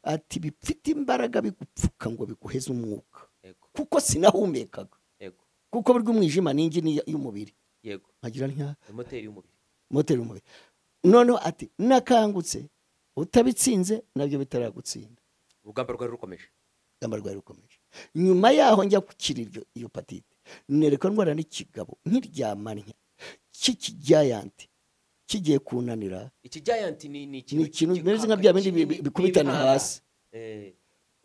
Ati bifite imbaraga bigupfuka ngo biguheze umwuka. Kuko sinahumekaga. Yego. Kuko buryo umwijima n'ingi y'umubiri. Yego. Nkagira nka moteri y'umubiri. Moteri y'umubiri. Noneho ati nakangutse utabitsinze nabyo bitaragutsinda. Urugamba rwari rukomeje. Urugamba rwari rukomeje. Nyuma yaho njya gukira iyo hepatite. Nereka ndwara n'ikigabo nkiryamanya cy'ikigiant kigiye kunanira. Iki giant ni ikintu bimeze nka bya bindi bikubitana hasi.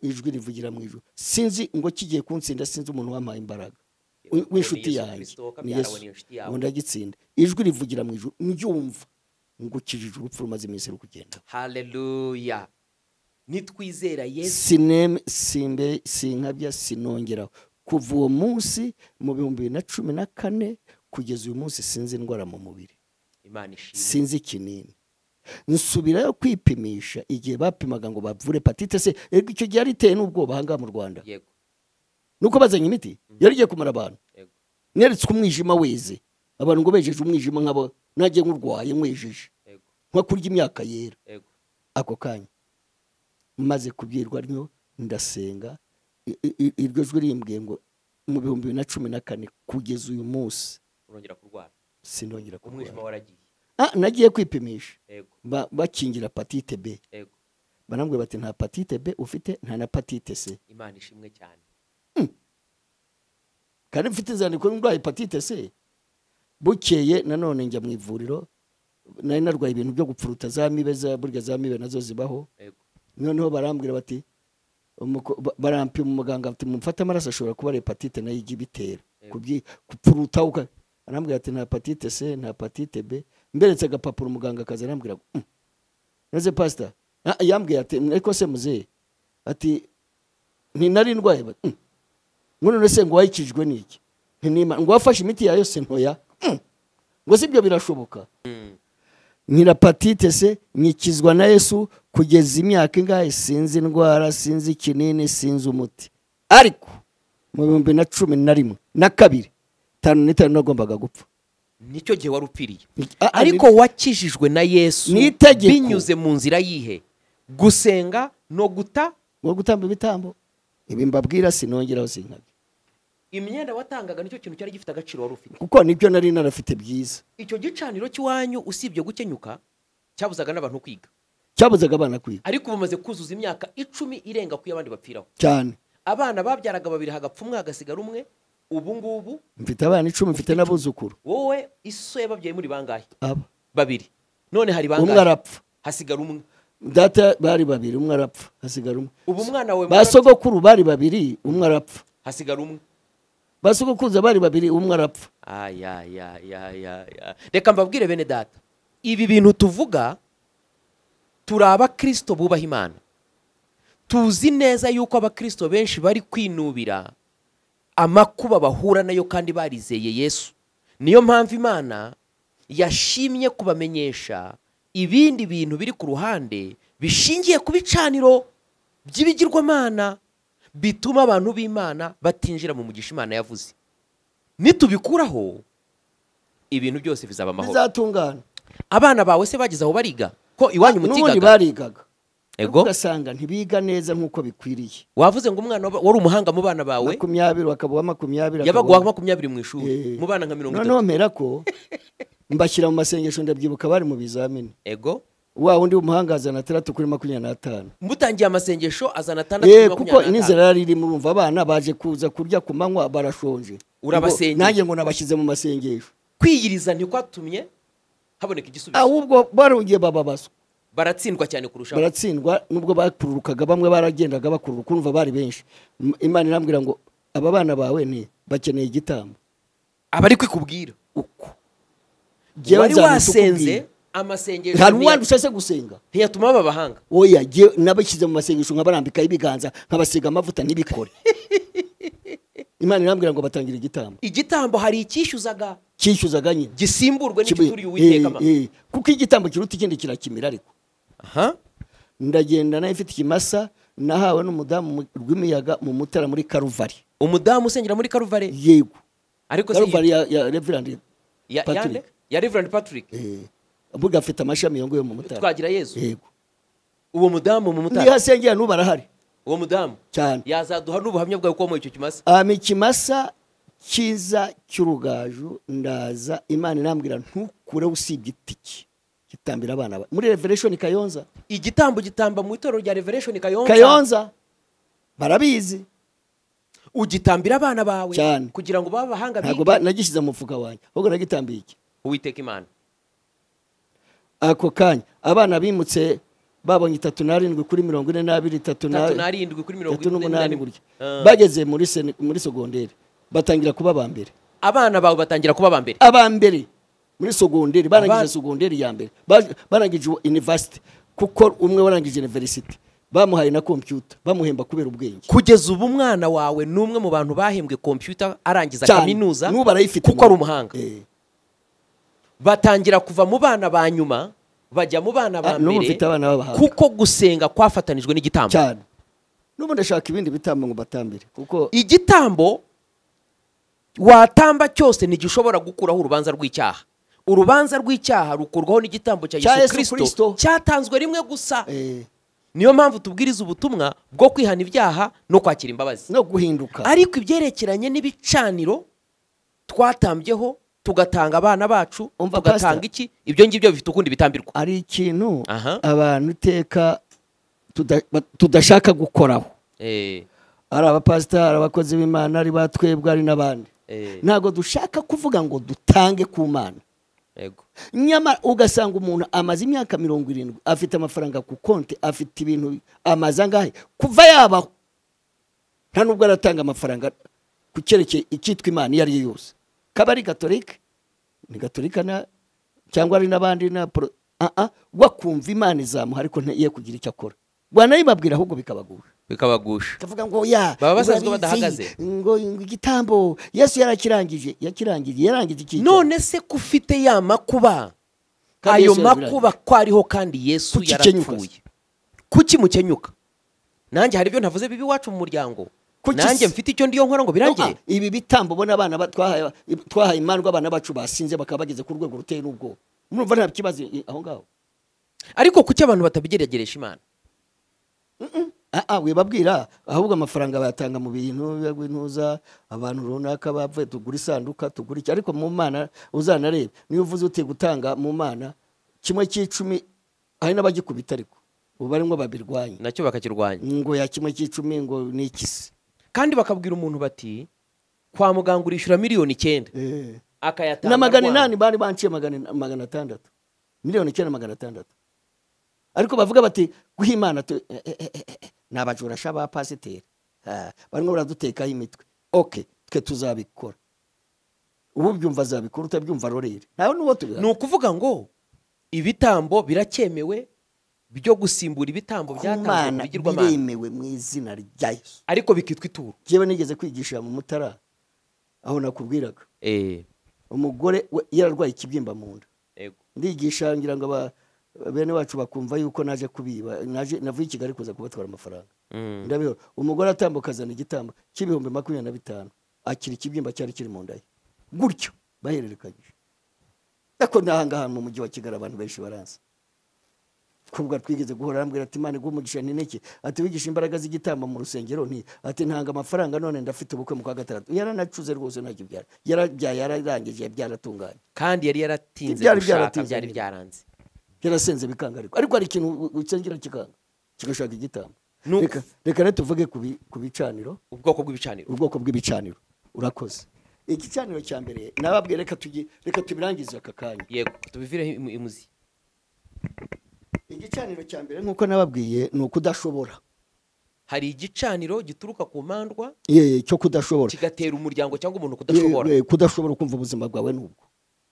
Ijwi rivugira mu ijuru. Sinzi ngo kigiye kuntsinda, sinzi umuntu wampaye imbaraga w'inshuti yanjye ni Yesu ngo ndagitsinda. Ijwi rivugira mu ijuru ndyumva ngo ukijije urupfu rumaze iminsi rukugenda. Haleluya. Nitwizera Yesu. Sineme simbe sinkabya sinongeraho. Kuva uwo munsi mu 2014 kugeza uyu munsi sinzi indwara mu mubiri. Imana ishimwe. Sinzi ikinini. Nsubirayo kwipimisha igihe bapimaga ngo bavure hepatite C. Ego icyo gihe yari iteye n'ubwoba aha ngaha mu Rwanda. Yego. Nuko bazanye imiti yari igiye kumara abantu. Yego. Neretswe umwijima weze. Abantu ngo bejeje umwijima nkabo nagiye nkurwaye nkwejeje. Yego. Nka kurya imyaka yera. Yego. Ako kanya maze kubyirwa ryo ndasenga iryo jwi rimbwiye ngo mu 2014 kugeza uyu munsi urongera kurwara. Sinongera kurwara. Umwijima waragiye. Nagiye kwipimisha. Yego. Bakingira hepatite B. Yego. Barambwira bati nta hepatite B ufite, nta na hepatite C. Imana ishimwe cyane. Kandi mfite inzandiko ndwaye hepatite C. Bukeye nanone njya mu ivuriro, nari narwaye ibintu byo gupfuruta za mibe, za burya za mibe nazo zibaho. Noneho barambwira bati barampima, umuganga ati mumfate amaraso ashobora kuba hepatite nayo ijya ibitera kupfuruta. Arambwira ati nta hepatite C, nta hepatite B. Mberetse agapapuro umuganga akaza arambwira neze pastor yambwiye ati ariko se muzehe ati ntinari ndwaye none se ngo wayikijwe n'iki, ngo wafashe imiti yayo se ntoya, ngo si ibyo birashoboka. Nkira hepatite C nkikizwa na Yesu kugeza imyaka ingahe, sinzi indwara, sinzi ikinini, sinzi umuti. Ariko mu 2011 na 2 5 nagombaga gupfa. Nicyo gihe wari upfiriye. Ariko wakijijwe na Yesu binyuze mu nzira yihe? Gusenga no gutamba ibitambo. Ibi mbabwira sinongeraho sinkabye. Imyenda watangaga nicyo kintu cyari gifite agaciro wari ufite, kuko nibyo nari narafite byiza. Icyo gicaniro cy'iwanyu usibye gukenyuka cyabuzaga n'abantu kwiga, cyabuzaga abana kwiga. Ariko bamaze kuzuza imyaka 10 irenga ku y'abandi bapfiraho cyane. Abana babyaraga babiri hagapfa umwe hagasigara umwe. Ubu ngubu mfite abana 10, mfite n'abuzukuru. Wowe iso yababyaye muri bangahe? Aba babiri. None hari bangahe? Umwe arapfa hasigara umwe. Data bari babiri, umwe arapfa hasigara umwe. Ubu umwana wawe basogokuru bari babiri, umwe arapfa hasigara umwe. Basogokuruza bari babiri, umwe arapfa. Aya ya ya ya. Reka mbabwire bene data, ibi bintu tuvuga turi abakristo bubaha Imana. Tuzi neza yuko abakristo benshi bari kwinubira amakuba bahura nayo kandi barizeye Yesu. Niyo mpamvu Imana yashimye kubamenyesha ibindi bintu biri ku ruhande bishingiye ku bicaniro by'ibigirwamana bituma abantu b'Imana batinjira mu mugisha Imana yavuze. Nitubikuraho ibintu byose bizaba amahoro, bizatungana. Abana bawe se bageze aho bariga ko iwanyu mutigaga? Barigaga. Ego ugasanga ntibiga neza nkuko bikwiriye. Wavuze ngo umwana wari umuhanga mu bana bawe 20 bakaba 20, yabaguha 20 mu ishuri, mu bana nka 30. Noneho mpera ko mbashyira mu masengesho, ndabyibuka bari mu bizamini. Ego wa wundi umuhanga azana 6 kuri 25. Mutangiye amasengesho azana 6 kuri 25. Kuko inzara yari iri murumva abana baje kuza kurya ku manywa barashonje. Urabasengera. Nanjye ngo nabashyize mu masengesho. Kwiyiriza ntikwatumye haboneka igisubizo. Ahubwo barongeye bababaswa. Baratsindwa cyane kurusha. Baratsindwa nubwo bakururukaga, bamwe baragendaga bakururuka, urumva bari benshi. Imana irambwira ngo aba bana bawe ni bakeneye igitambo. Abari kwikubwira uko. Wari wasenze amasengesho hari uwandusha se gusenga ntiyatuma baba bahanga. Oya nabashyize mu masengesho nkabarambika ibiganza nkabasiga amavuta ntibikore. Imana irambwira ngo batangira igitambo. Igitambo hari icyishyuzaga, cyishyuzaga nyine gisimburwe n'igituriye Uwiteka. Kuko igitambo kiruta ikindi kirakimira. Ariko aha ndagenda nayo mfite ikimasa nahawe n'umudamu rw'imiyaga mu Mutara muri Karuvari. Umudamu usengera muri Karuvari? Yego. Ariko Karuvari ya Reverend Patrick. Ya Reverend Patrick. Abuga afite amashami yongoye mu Mutara. Twagira Yesu. Yego. Uwo mudamu mu Mutara. Ni hasengera n'ubu arahari. Uwo mudamu cyane yazaduha n'ubuhamya bwawe ko mu icyo kimasa. Ikimasa cyiza cy'urugaju ndaza, Imana irambwira ntukure usibye itiki gitambira abana muri Revelation Kayonza. Igitambo gitamba mu itorero rya Revelation Kayonza. Kayonza barabizi. Ugitambira abana bawe kugira ngo babe abahanga bige. Ntabwo nagishyize mu mufuka wanjye, ahubwo nagitambiye iki? Uwiteka Imana. Ako kanya abana bimutse babonye 37 kuri 42, 37 kuri 48 gutya. Bageze muri segonderi batangira kuba abambere. Abana bawe batangira kuba abambere. Abambere muri segonderi, barangije segonderi ya mbere, barangije university, kuko umwe warangije university bamuhaye na computer, bamuhemba kubera ubwenge. Kugeza ubu umwana wawe numwe mu bantu bahembwe computer arangiza kaminuza kuko ari umuhanga. Batangira kuva mu bana ba nyuma bajya mu bana ba mbere, kuko gusenga kwafatanijwe n'igitambo cyane. N'ubu ndashaka ibindi bitambo ngo batambire, kuko igitambo watamba cyose ntigishobora gukuraho urubanza rw'icyaha. Urubanza rw'icyaha rukurwaho n'igitambo cya Yesu Kristo cyatanzwe rimwe gusa. Niyo mpamvu tubwiriza ubutumwa bwo kwihana ibyaha no kwakira imbabazi no guhinduka. Ariko ibyerekeranye n'ibicaniro twatambyeho tugatanga abana bacu, tugatanga iki, ibyo ngibyo bifite ukundi bitambirwa. Ari ikintu abantu iteka Tudashaka gukoraho. Ari abapasitari, ari abakozi b'Imana, ari batwebwe, ari n'abandi. Ntabwo dushaka kuvuga ngo dutange ku Mana. Nyamara ugasanga umuntu amaze imyaka 70 afite amafaranga ku konti, afite ibintu amaze angahe kuva yabaho, nta nubwo aratanga amafaranga ku cyerekeye icyitwa Imana iyo ari yo yose, kaba ari gatolika ni gatolika na cyangwa ari n'abandi na wakumva Imana izamuha ariko ntiye kugira icyo akora, wanayibabwira ahubwo bikabagusha kavuga ngo ya baba basanzwe badahagaze ngo igitambo Yesu yarakirangije, yakirangije, yarangije iki. None se kufite ya makuba, ayo makuba kwariho kandi Yesu yarapfuye, kuki mukenyuka? Nanjye hari ibyo ntavuze bibi wacu mu muryango, nanjye mfite icyo ndiyo nkora ngo birangire. Ibi bitambo bona abana twahaye imandwa, abana bacu basinze bakaba bageze ku rwego ruteye n'ubwoba, murumva nta kibazo aho ngaho. Ariko kuki abantu batabigerageresha Imana? Wibabwira ahubwo amafaranga bayatanga mu bintu by'intuza, abantu runaka bapfuye tugura isanduka tugura iki, ariko mu Mana uzanareba niyo uvuze uti gutanga mu Mana kimwe cy'icumi, hari n'abagikubita ariko ubu barimo babirwanya nacyo bakakirwanya ngo ya kimwe cy'icumi ngo ni ikisi. Kandi bakabwira umuntu bati kwa muganga urishyura miliyoni 9 akayatanga na 800, bari banciye 600, miliyoni 9,600. Ariko bavuga bati guha Imana nabajura shaba pasiteri barimo baradutekaho imitwe. Okay, twe tuzabikora, ubu byumva azabikora, utabyumva rorere ntawe nuwo tubira. Ni ukuvuga ngo ibitambo biracyemewe byo gusimbura ibitambo byatanzwe bigirwamana, biremewe mu izina rya Yesu, ariko bikitwa ituro. Jewe nigeze kwigisha mu Mutara aho nakubwiraga, umugore yararwaye ikibyimba mu nda, ndigisha ngira ngo bene wacu bakumva yuko naje kubiba, naje navuye i Kigali kuza kubatwara amafaranga. Ndabihora umugore atambuka azana igitambo cy'ibihumbi 25 akira ikibyimba cyari kiri mu nda ye gutyo bahererekanyije. Ariko nahangaha mu mujyi wa Kigali abantu benshi baranze kubwa twigeze guhora arambwira ati Imana igumugisha ni niki, ati wigisha imbaraga z'igitambo mu rusengero nti ati ntanga amafaranga none ndafite ubukwe mu kwa gatandatu. Yaranacuze rwose ntacyo byara, yarabyaye yararangije byaratunganye, kandi yari yaratinze gushaka, byari byaranze, yarasenze bikanga. Ariko hari ikintu usengera kikanga kigashaka igitambo. Reka rero tuvuge ku bicaniro, ubwoko bw'ibicaniro, ubwoko bw'ibicaniro. Urakoze. Igicaniro cya mbere nababwiye, reka tubirangize aka kanya. Yego, tubivire imuzi. Igicaniro cya mbere nkuko nababwiye ni ukudashobora. Hari igicaniro gituruka ku mandwa cyo kudashobora, kigatera umuryango cyangwa umuntu kudashobora, kudashobora kumva ubuzima bwawe nubwo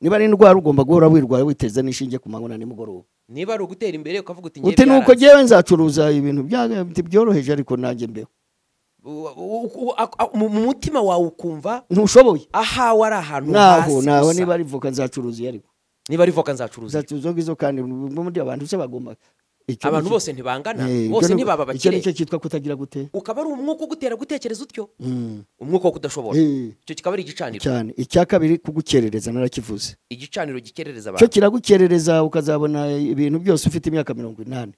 niba ari indwara ugomba guhora wirwara witeza n'ishinge ku manywa na nimugoroba. Niba ari ugutera imbere ukavuga uti ngiye nuko ngewe nzacuruza ibintu byoroheje ariko nanjye mbeho, mu mutima wawe ukumva ntushoboye, ahawe ari ahantu hasi naho niba ari voka nzacuruza, ariko niba ari voka nzacuruza ngizo, kandi muri abantu se bagomba abantu bose ntibangana, bose ntibaba bakire. Icyo nicyo cyitwa kutagira gute, ukaba ari umwuka ugutera gutekereza utyo, umwuka wo kudashobora, icyo kikaba ari igicaniro cyane. Icya kabiri kugukerereza, narakivuze, igicaniro gikerereza abantu, cyo kiragukerereza ukazabona ibintu byose ufite imyaka 80,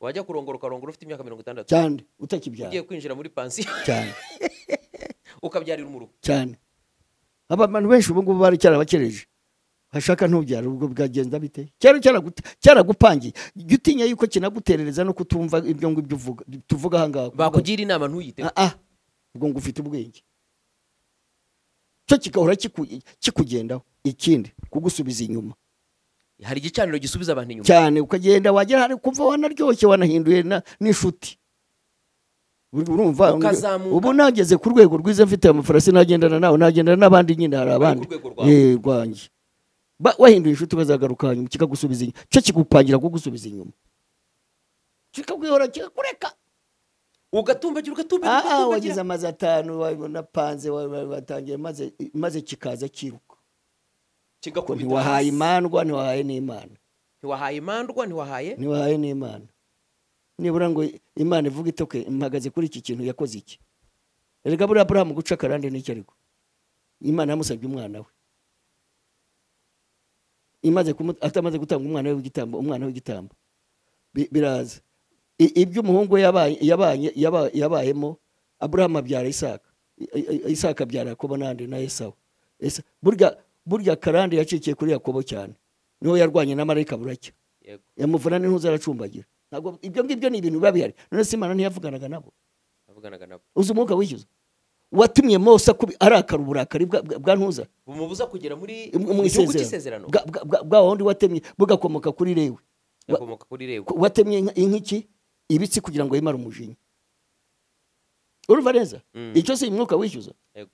wajya kurongora ukarongora ufite imyaka 60 cyane utakibyara, ugiye kwinjira muri pansiyo cyane ukabyarira umuruko cyane. Abantu benshi ubu ngubu bari cyarabakereje, hashaka ntubyara ubwo bwagenda bite? Cyaragupangiye. Jya utinya yuko kinaguterereza no kutumva ibyo ngibyo uvuga tuvuga aha ngaha, bakugira inama ntuyite, ubwo ngo ufite ubwenge, cyo kigahora kikugendaho. Ikindi kugusubiza inyuma, hari igicaniro gisubiza abantu inyuma cyane, ukagenda wagera hari kumva wanaryoshye wanahinduye n'inshuti. Urumva ubu nageze ku rwego rwiza mfite amafarasi, nagendana nawe nagendana n'abandi nyine, hari abandi rwanjye wahinduye inshuti ukazagaruka hanyuma kikagusubiza inyuma, cyo kigupangira kugusubiza inyuma, kikakwihora kikakureka ugatumbagira ugatumbagira. Wagize amazi 5 wanapanze watangiye maze kikaza kiruka kigakubita. Ntiwahaye imandwa, ntiwahaye n'Imana, ntiwahaye imandwa, ntiwahaye n'Imana. Nibura ngo Imana ivuga itoke mpagaze kuri iki kintu yakoze iki. Erega buriya Aburahamu guca karande n'icyo, ariko Imana yamusabye umwana we, imaze atamaze gutanga umwana we w'igitambo, umwana w'igitambo biraza ibyo umuhungu yabayemo. Aburahamu abyara Isaka, Isaka abyara Yakobo n'andi na Esawu. Burya karande yacikiye kuri Yakobo cyane, niho yarwanye na marayika buracya, yamuvuna n'intuza aracumbagira. Ntabwo ibyo ngibyo ni ibintu biba bihari. None se Imana ntiyavuganaga nabo? Avuganaga nabo. Uzi umwuka wishyuza watumye Mose arakara uburakari bwa ntuza bumubuza kugera muri mu gihugu cy'isezerano bwa wundi watemye bugakomoka kuri Lewi. Gakomoka kuri Lewi. Watemye inkiki ibitsi kugira ngo yimare umujinya. Urumva neza? Icyo si umwuka wishyuza. Yego.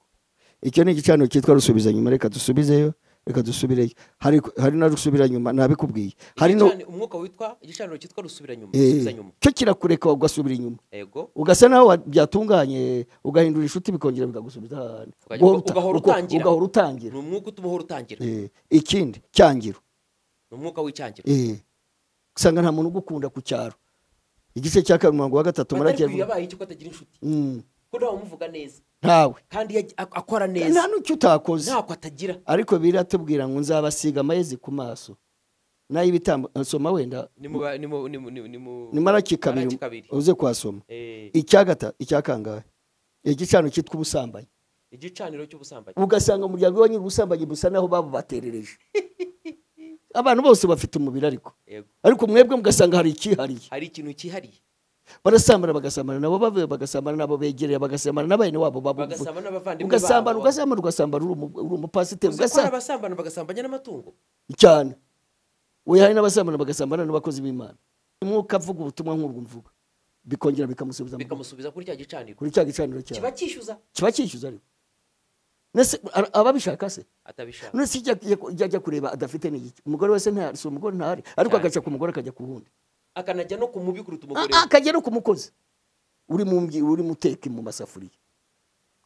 Icyo ni igicaniro cyitwa rusubiza nyuma. Reka dusubizeyo, reka dusubireyo. Hari na rusubira nyuma nabikubwiye. Hari no umwuka witwa igicaniro cyitwa rusubira nyuma, rusubiza nyuma. Cyo kirakureka ugasubira inyuma. Yego. Ugasa naho byatunganye ugahindura inshuti bikongera bikagusubiza ahandi. Ugahora utangira. Ugahora utangira. Ni umwuka utuma uhora utangira. Ikindi cyangiro. Ni umwuka w'icyangiro. Usanga nta muntu ugukunda ku cyaro. Igice cya 23 Maraki yabaye icyo katagira inshuti. Ko ntawe umuvuga neza. Ntawe. Kandi akora neza. Nta n'icyo utakoze. Ntako atagira. Ariko biratubwira ngo nzabasiga amayezi ku maso. Nayo ibitambo nsoma wenda. Ni Maraki 2 uze kwasoma. Icyagata icyakangahe. Igicaniro cyitwa ubusambanyi. Igicaniro cy'ubusambanyi. Ugasanga umuryango wanyu ubusambanyi busa naho babubaterereje. Abantu bose bafite umubiri ariko. Ariko mwebwe mugasanga hari ikihariye. Hari ikintu cyihariye. Barasambana bagasambana nabo bavuye bagasambana nabo begereye bagasambana n'abene wabo bagasambana n'abavandimwe ugasambana ugasambana ugasambana uri umupasiteri ugasambana abasambana bagasambanya n'amatungo cyane. We hari n'abasambana bagasambana n'abakozi b'Imana. Umwuka avuga ubutumwa nk'ubwo mvuga bikongera bikamusubiza bikamusubiza kuri cya gicaniro. Kuri cya gicaniro cyawe. Kiba cyishyuza. Kiba cyishyuza ariko. Nese ababishaka se? Atabishaka. Nese ijya kureba adafite n'igiki. Umugore wese ntari si umugore ntari ariko agaca ku mugore akajya ku wundi. Akanajya no kumubi kuruta umugore. Akajya no kumukozi. Uri mu mbyi uri muteke mu masafuriya.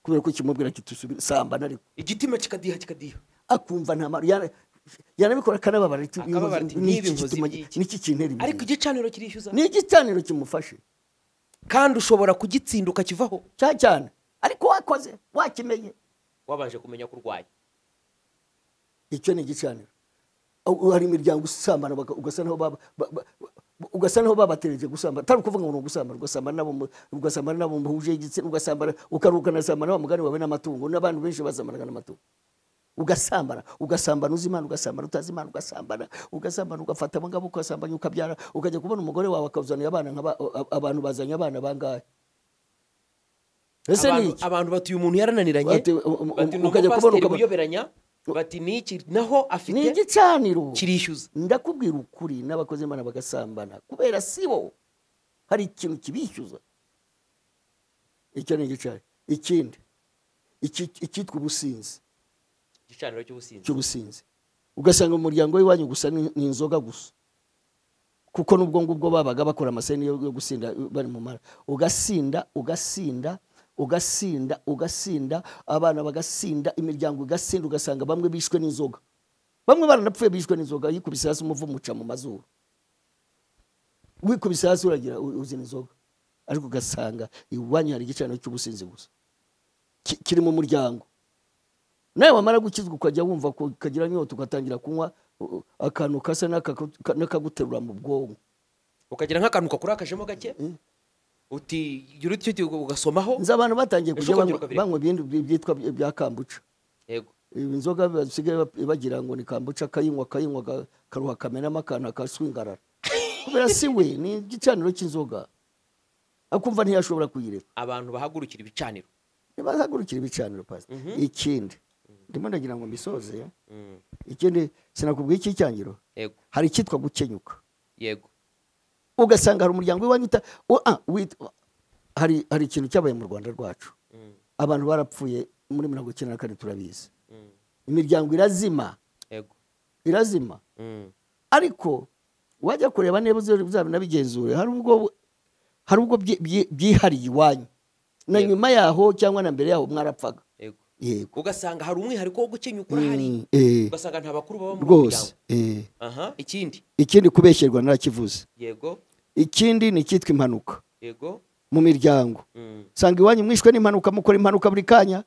Kubera ko kimubwira kitusubira sambana ariko. Igitima kikadiha kikadiha. Akumva nta yanabikora kanababara ati niki kintera. Ariko igicaniro kirishyuza. Ni igicaniro kimufashe. Kandi ushobora kugitsinduka kivaho. Cyane. Ariko wakoze wakimenye. Wabanje kumenya kurwaye. Icyo ni igicaniro. Hari imiryango usambana ugasa naho ugasa naho babatereje gusambana. Tari kuvuga ngo gusambana ugasambana nabo ugasambana nabo muhuje igitsina ugasambana ukarukana sambana wa mugani wawe n'amatungo n'abantu benshi basambana n'amatungo. Ugasambana ugasambana uzimana ugasambana utazimana ugasambana ugasambana ugafata abangabo ugasambanya ukabyara ukajya kubona umugore wawe akazanira abana nka abantu bazanye abana bangahe. Ese ni abantu batuye umuntu yarananiranye bati ukajya kubona ukayoberanya bati niki naho afite ni igicaniro kirishyuza. Ndakubwira ukuri n'abakozi Imana bagasambana kubera sibo hari ikintu kibishyuza. Icyo ni igicaniro. Ikindi icyitwa ubusinzi. Igicaniro cy'ubusinzi. Cy'ubusinzi. Ugasanga umuryango w'iwanyu gusa ni inzoga gusa. Kuko nubwo ngubwo babaga bakora amaseni yo gusinda bari mu mara. Ugasinda ugasinda ugasinda ugasinda abana bagasinda imiryango igasinda ugasanga bamwe bishwe n'inzoga. Bamwe baranapfuye bishwe n'inzoga yikubise hasi umuvumo uca mu mazuru. Wikubise hasi uragira uzina inzoga. Ariko ugasanga iwanyu hari igicaniro cy'ubusinzi gusa. Kiri mu muryango. Nawe wamara gukizwa ukajya wumva ko kagira nyota ugatangira kunywa akantu kasa n'akaguterura mu bwonko. Ukagira nk'akantu kakurakajemo gake. Uti yurutyo ugasomaho. Nza abantu batangiye kujya banywa ibindi byitwa bya kambuca. Yego. Inzoga basigaye bagira ngo ni kambuca kayinywa kayinywa karuha kamenamo akantu akaswingarara. Kubera si we ni igicaniro cy'inzoga. Akumva ntiyashobora kuyireka. Abantu bahagurukira ibicaniro. Bahagurukira ibicaniro pastor. Ikindi ndimo ndagira ngo mbisoze. Ikindi sinakubwiye iki cyangiro. Yego. Hari icyitwa gukenyuka. Yego. Ugasanga hari umuryango w'iwanyu hari ikintu cyabaye mu Rwanda rwacu. Abantu barapfuye muri 1994 turabizi. Imiryango irazima. Yego. Irazima. Ariko wajya kureba niba uzabinabigenzure hari ubwo byihariye iwanyu. Na nyuma yaho cyangwa na mbere yaho mwarapfaga. Yego. Yego. Ugasanga hari umwihariko wo gukenyuka urahari. Ugasanga nta bakuru baba mu muryango. Aha, ikindi. Ikindi kubeshyerwa narakivuze. Yego. Ikindi ni cyitwa impanuka. Yego. Mu miryango. Sanga iwanyu mwishwe n'impanuka mukora impanuka buri kanya.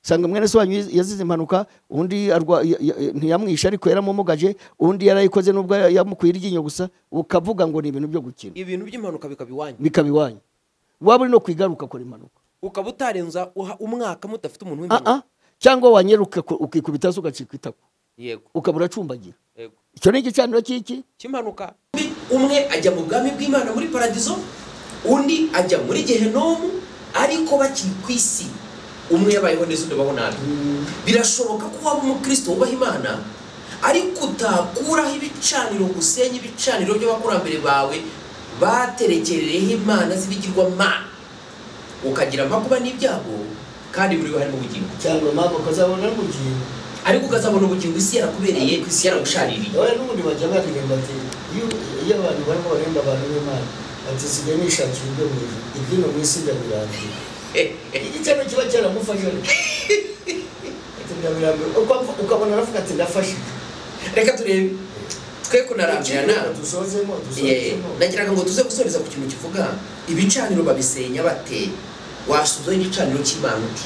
Sanga mwene so wanyu yazize impanuka undi ntiyamwisha ariko yaramumugaje undi yarayikoze nubwo yamukuye iryinyo gusa ukavuga ngo ni ibintu byo gukina. Ibintu by'impanuka bikaba iwanyu. Bikaba iwanyu. Waba uri no kwigaruka kora impanuka. Ukaba utarenza umwaka mudafite umuntu w'impanuka. Cyangwa wanyeruka ukikubita se ugacika itako. Yego. Ukabura cumbagira. Yego. Icyo ni igicaniro cy'iki? Cy'impanuka. Umwe ajya mu bwami bw'Imana muri paradizo, undi ajya muri gehenomu, ariko bakiri ku isi umwe yabayeho neza undi abaho nabi. Birashoboka ko waba umukristo wubaha Imana ariko utakuraho ibicaniro, gusenya ibicaniro by'abakurambere bawe baterekerereho imana z'ibigirwamana, ukagira amakuba n'ibyago, kandi muri we harimo ubugingo. Cyangwa mama ukazabona n'ubugingo, ariko ukazabona ubugingo isi yarakubereye, isi yaragushaririye. Oya, n'ubundi bajya baririmba ati iyo abantu barimo baremba abantu b'Imana ati sigaye nishakira ibyo mu ijuru, ibyino mu isi ndabirambiwe. Igitero kiba cyaramufashe ati ndabirambiwe, ukabona aravuga ati ndafashije. Reka turebe twe kunarambirana, dusozemo. Nagiraga ngo tuze gusoreza ku kintu kivuga ibicaniro babisenya bate. Wasubizaho igicaniro cy'Imana uti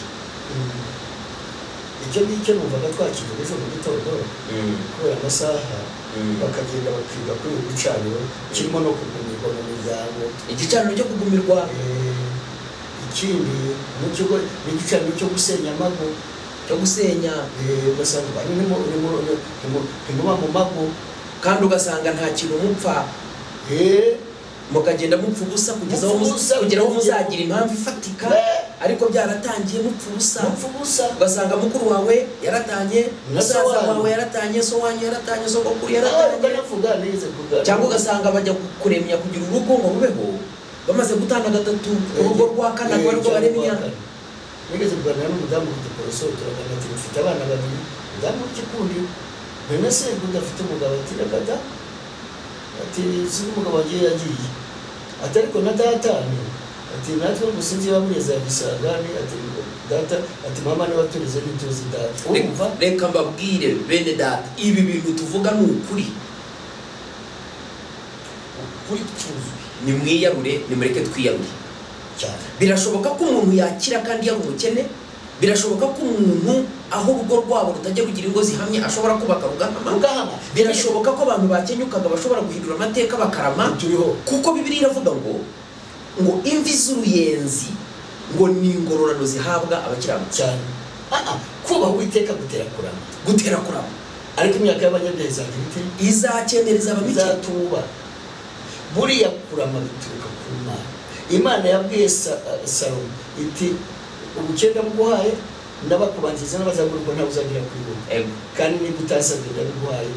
icyo ngicyo numvaga twakivuga ejo mu gitondo kubera amasaha, bakagenda bakiga kuri ibi bicaniro kirimo no kugumirwa mu miryango, igicaniro cyo kugumirwa, ikindi ni igicaniro cyo gusenya amago, cyo gusenya, ugasanga abantu ntimuba mu mago, kandi ugasanga nta kintu mupfa, mukagenda mupfa ubusa kugera aho muzagira impamvu ifatika, ariko byaratangiye mupfa ubusa. Ugasanga mukuru wawe yaratanye, musaza wawe yaratanye, so wanyu yaratanye, sogokuru yaratanye, cyangwa ugasanga bajya kuremya kugira urugo ngo rubeho bamaze gutana gatatu, urugo rwa kane akaba arirwo baremya. Nigeze kuganira n'umudamu ku Giporoso, turaganira ati mfite abana babiri, umudamu w'igikundi none se udafite umugabo? Ati reka da, ati sinzi umugabo wagiye yagiye, ati ariko na data, ati natwe ngo sinzi bamureze yagisangane, ati data, ati mama niwe watureze ntituzi data. Urumva? Reka mbabwire bene data, ibi bintu tuvuga ni ukuri, ukuri twuzuye. Nimwiyarure, nimureke twiyarure. Cyane. Birashoboka ko umuntu yakira kandi yari umukene, birashoboka ko umuntu aho urugo rwabo rutajya kugira ingo zihamye ashobora kubaka rugahama, birashoboka ko abantu bakenyukaga bashobora guhindura amateka bakarama, kuko Bibiliya iravuga ngo imvi z'uruyenzi ngo ni ingororano zihabwa abakiranutsi. Cyane. Kubaha Uwiteka gutera kurama, gutera kurama, ariko imyaka y'abanyabyaha izagira ite? Izakenereza abamike, izatuba. Buriya kurama bituruka ku Mana. Imana yabwiye Salomo iti ubukene ndabuguhaye, ndabakubanziriza n'abazaguruka ntawe uzagira kuri wowe, kandi niba utansabye ndabiguhaye,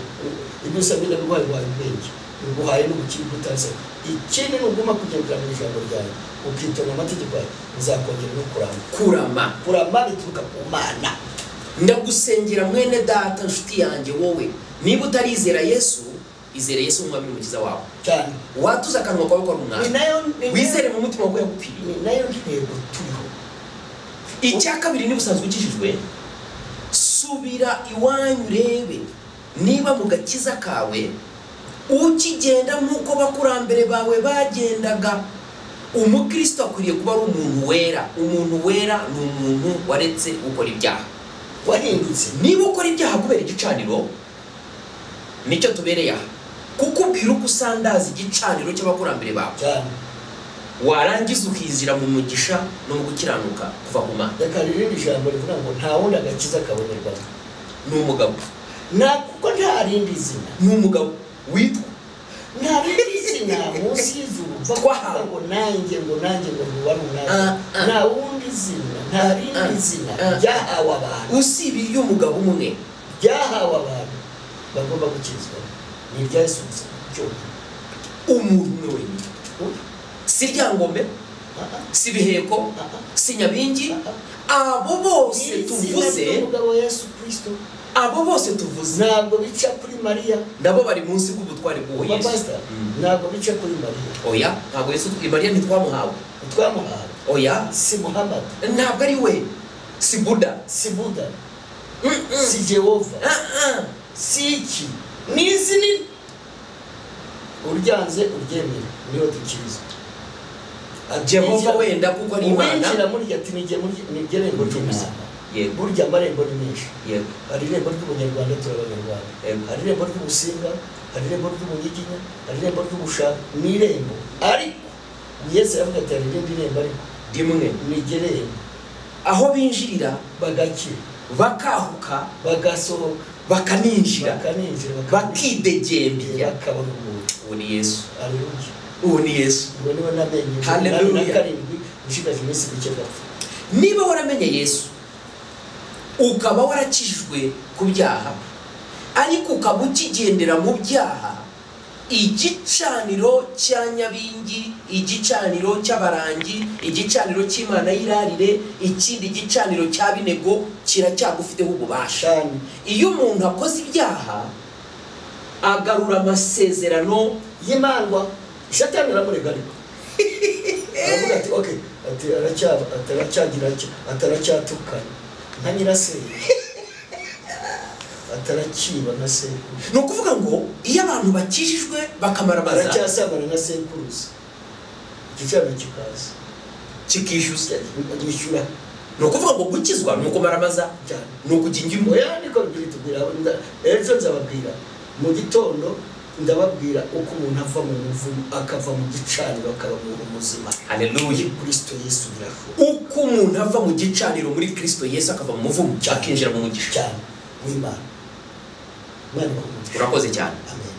ibyo usabye ndabiguhaye, nguhaye ubwenge, nguhaye n'ubukire utansabye. Ikindi nuguma kugendera mu ijambo ryawe ukitonda amategeko yawe, nzakongera no kurama. Kurama, kurama bituruka ku Mana. Ndagusengera mwene data, nshuti yanjye, wowe niba utarizera Yesu, izere Yesu umwami n'umukiza wawe. Cyane. Watuza akanwa kawe ko ari umwami, wizere mu mutima wawe yagupfiriye. Ni nayo ntego turiho. Icya kabiri, niba usanzwe ukijijwe, subira iwanyu urebe niba mu gakiza kawe ukigenda nk'uko bakurambere bawe bagendaga. Umukristo akwiriye kuba ari umuntu wera. Umuntu wera ni umuntu waretse gukora ibyaha, wahindutse. Niba ukora ibyaha kubera igicaniro, nicyo tubereye aha, kukubwira uko usandaza igicaniro cy'abakurambere bawe, warangiza ukizira mu mugisha no mu gukiranuka kuva ku Mana. Reka ririndi ijambo rivuga ngo nta wundi agakiza kabonerwamo, ni umugabo, kuko nta rindi zina, ni umugabo witwa nta rindi zina munsi y'ijuru twahawe ngo nanjye ngo nanjye ngo ruba runaka, nta wundi zina, nta rindi zina ryahawe abantu usibye iry'umugabo umwe, ryahawe abantu bagomba gukizwa, ni irya Yesu gusa cyonyine, umuntu umwe wenyine. Si Ryangombe, si Biheko, si Nyabingi, abo bose tuvuze, abo bose tuvuze ntabwo bica kuri Mariya, nabo bari munsi bw'ubutware bw'uwo Yesu. Ntabwo bica kuri Mariya. Oya, ntabwo Yesu Mariya ntitwamuhawe, twamuhawe. Oya, si Muhammad, ntabwo ari we, si Buddha, si Buddha, si Jehova, si iki, ni izina uryanze uryemere niyo dukirizwa. Jehova wenda kuko ari Imana. Uwinjira muri ati nige irembo ry'Imana. Burya amarembo ni menshi. Hari irembo ry'ubunyarwanda, turi abanyarwanda. Hari irembo ry'ubusinga, hari irembo ry'ubunyiginya, hari irembo ry'ubusha, ni irembo. Ariko Yesu aravuga ati hari irindi rembo ariko rimwe ni irembo aho binjirira bagakira. Bakahuka, bagasohoka, bakaninjira, bakaninjira, bakidegembya, bakabona ubuntu. Uwo ni Yesu. Haleluya. Uwo ni Yesu. Ubwo niwe namenye. Haleluya. 87 nshigaje iminsi mike gapfa. Niba waramenye Yesu ukaba warakijijwe ku byaha, ariko ukaba ukigendera mu byaha, igicaniro cya Nyabingi, igicaniro cy'abarangi, igicaniro cy'Imana y'irarire, ikindi gicaniro cya Binego kiracyagufiteho ububasha. Iyo umuntu akoze ibyaha agarura amasezerano y'imandwa, Shatani aramurega, ariko aravuga ati okay, ati aracyagira ataracyatukana nka nyirasenge, atarakiba nka sekuru. Ni ukuvuga ngo iyo abantu bakijijwe bakamaramaza, aracyasambana nka sekuruza, igicaniro kikaza kikishyuza, yishyura. Ni ukuvuga ngo gukizwa ni ukumaramaza, ni ukujya ingimbi. Oya, niko Bibiliya itubwira. Ejo nzababwira mu gitondo, ndababwira uko umuntu ava mu muvumo akava mu gicaniro akaba umuntu muzima. Haleluya. Kristo Yesu birashoboka. Uko umuntu ava mu gicaniro muri Kristo Yesu akava mu muvumo akinjira mu mugisha cyane w'Imana. Imana ibahe umugisha. Urakoze cyane. Amen.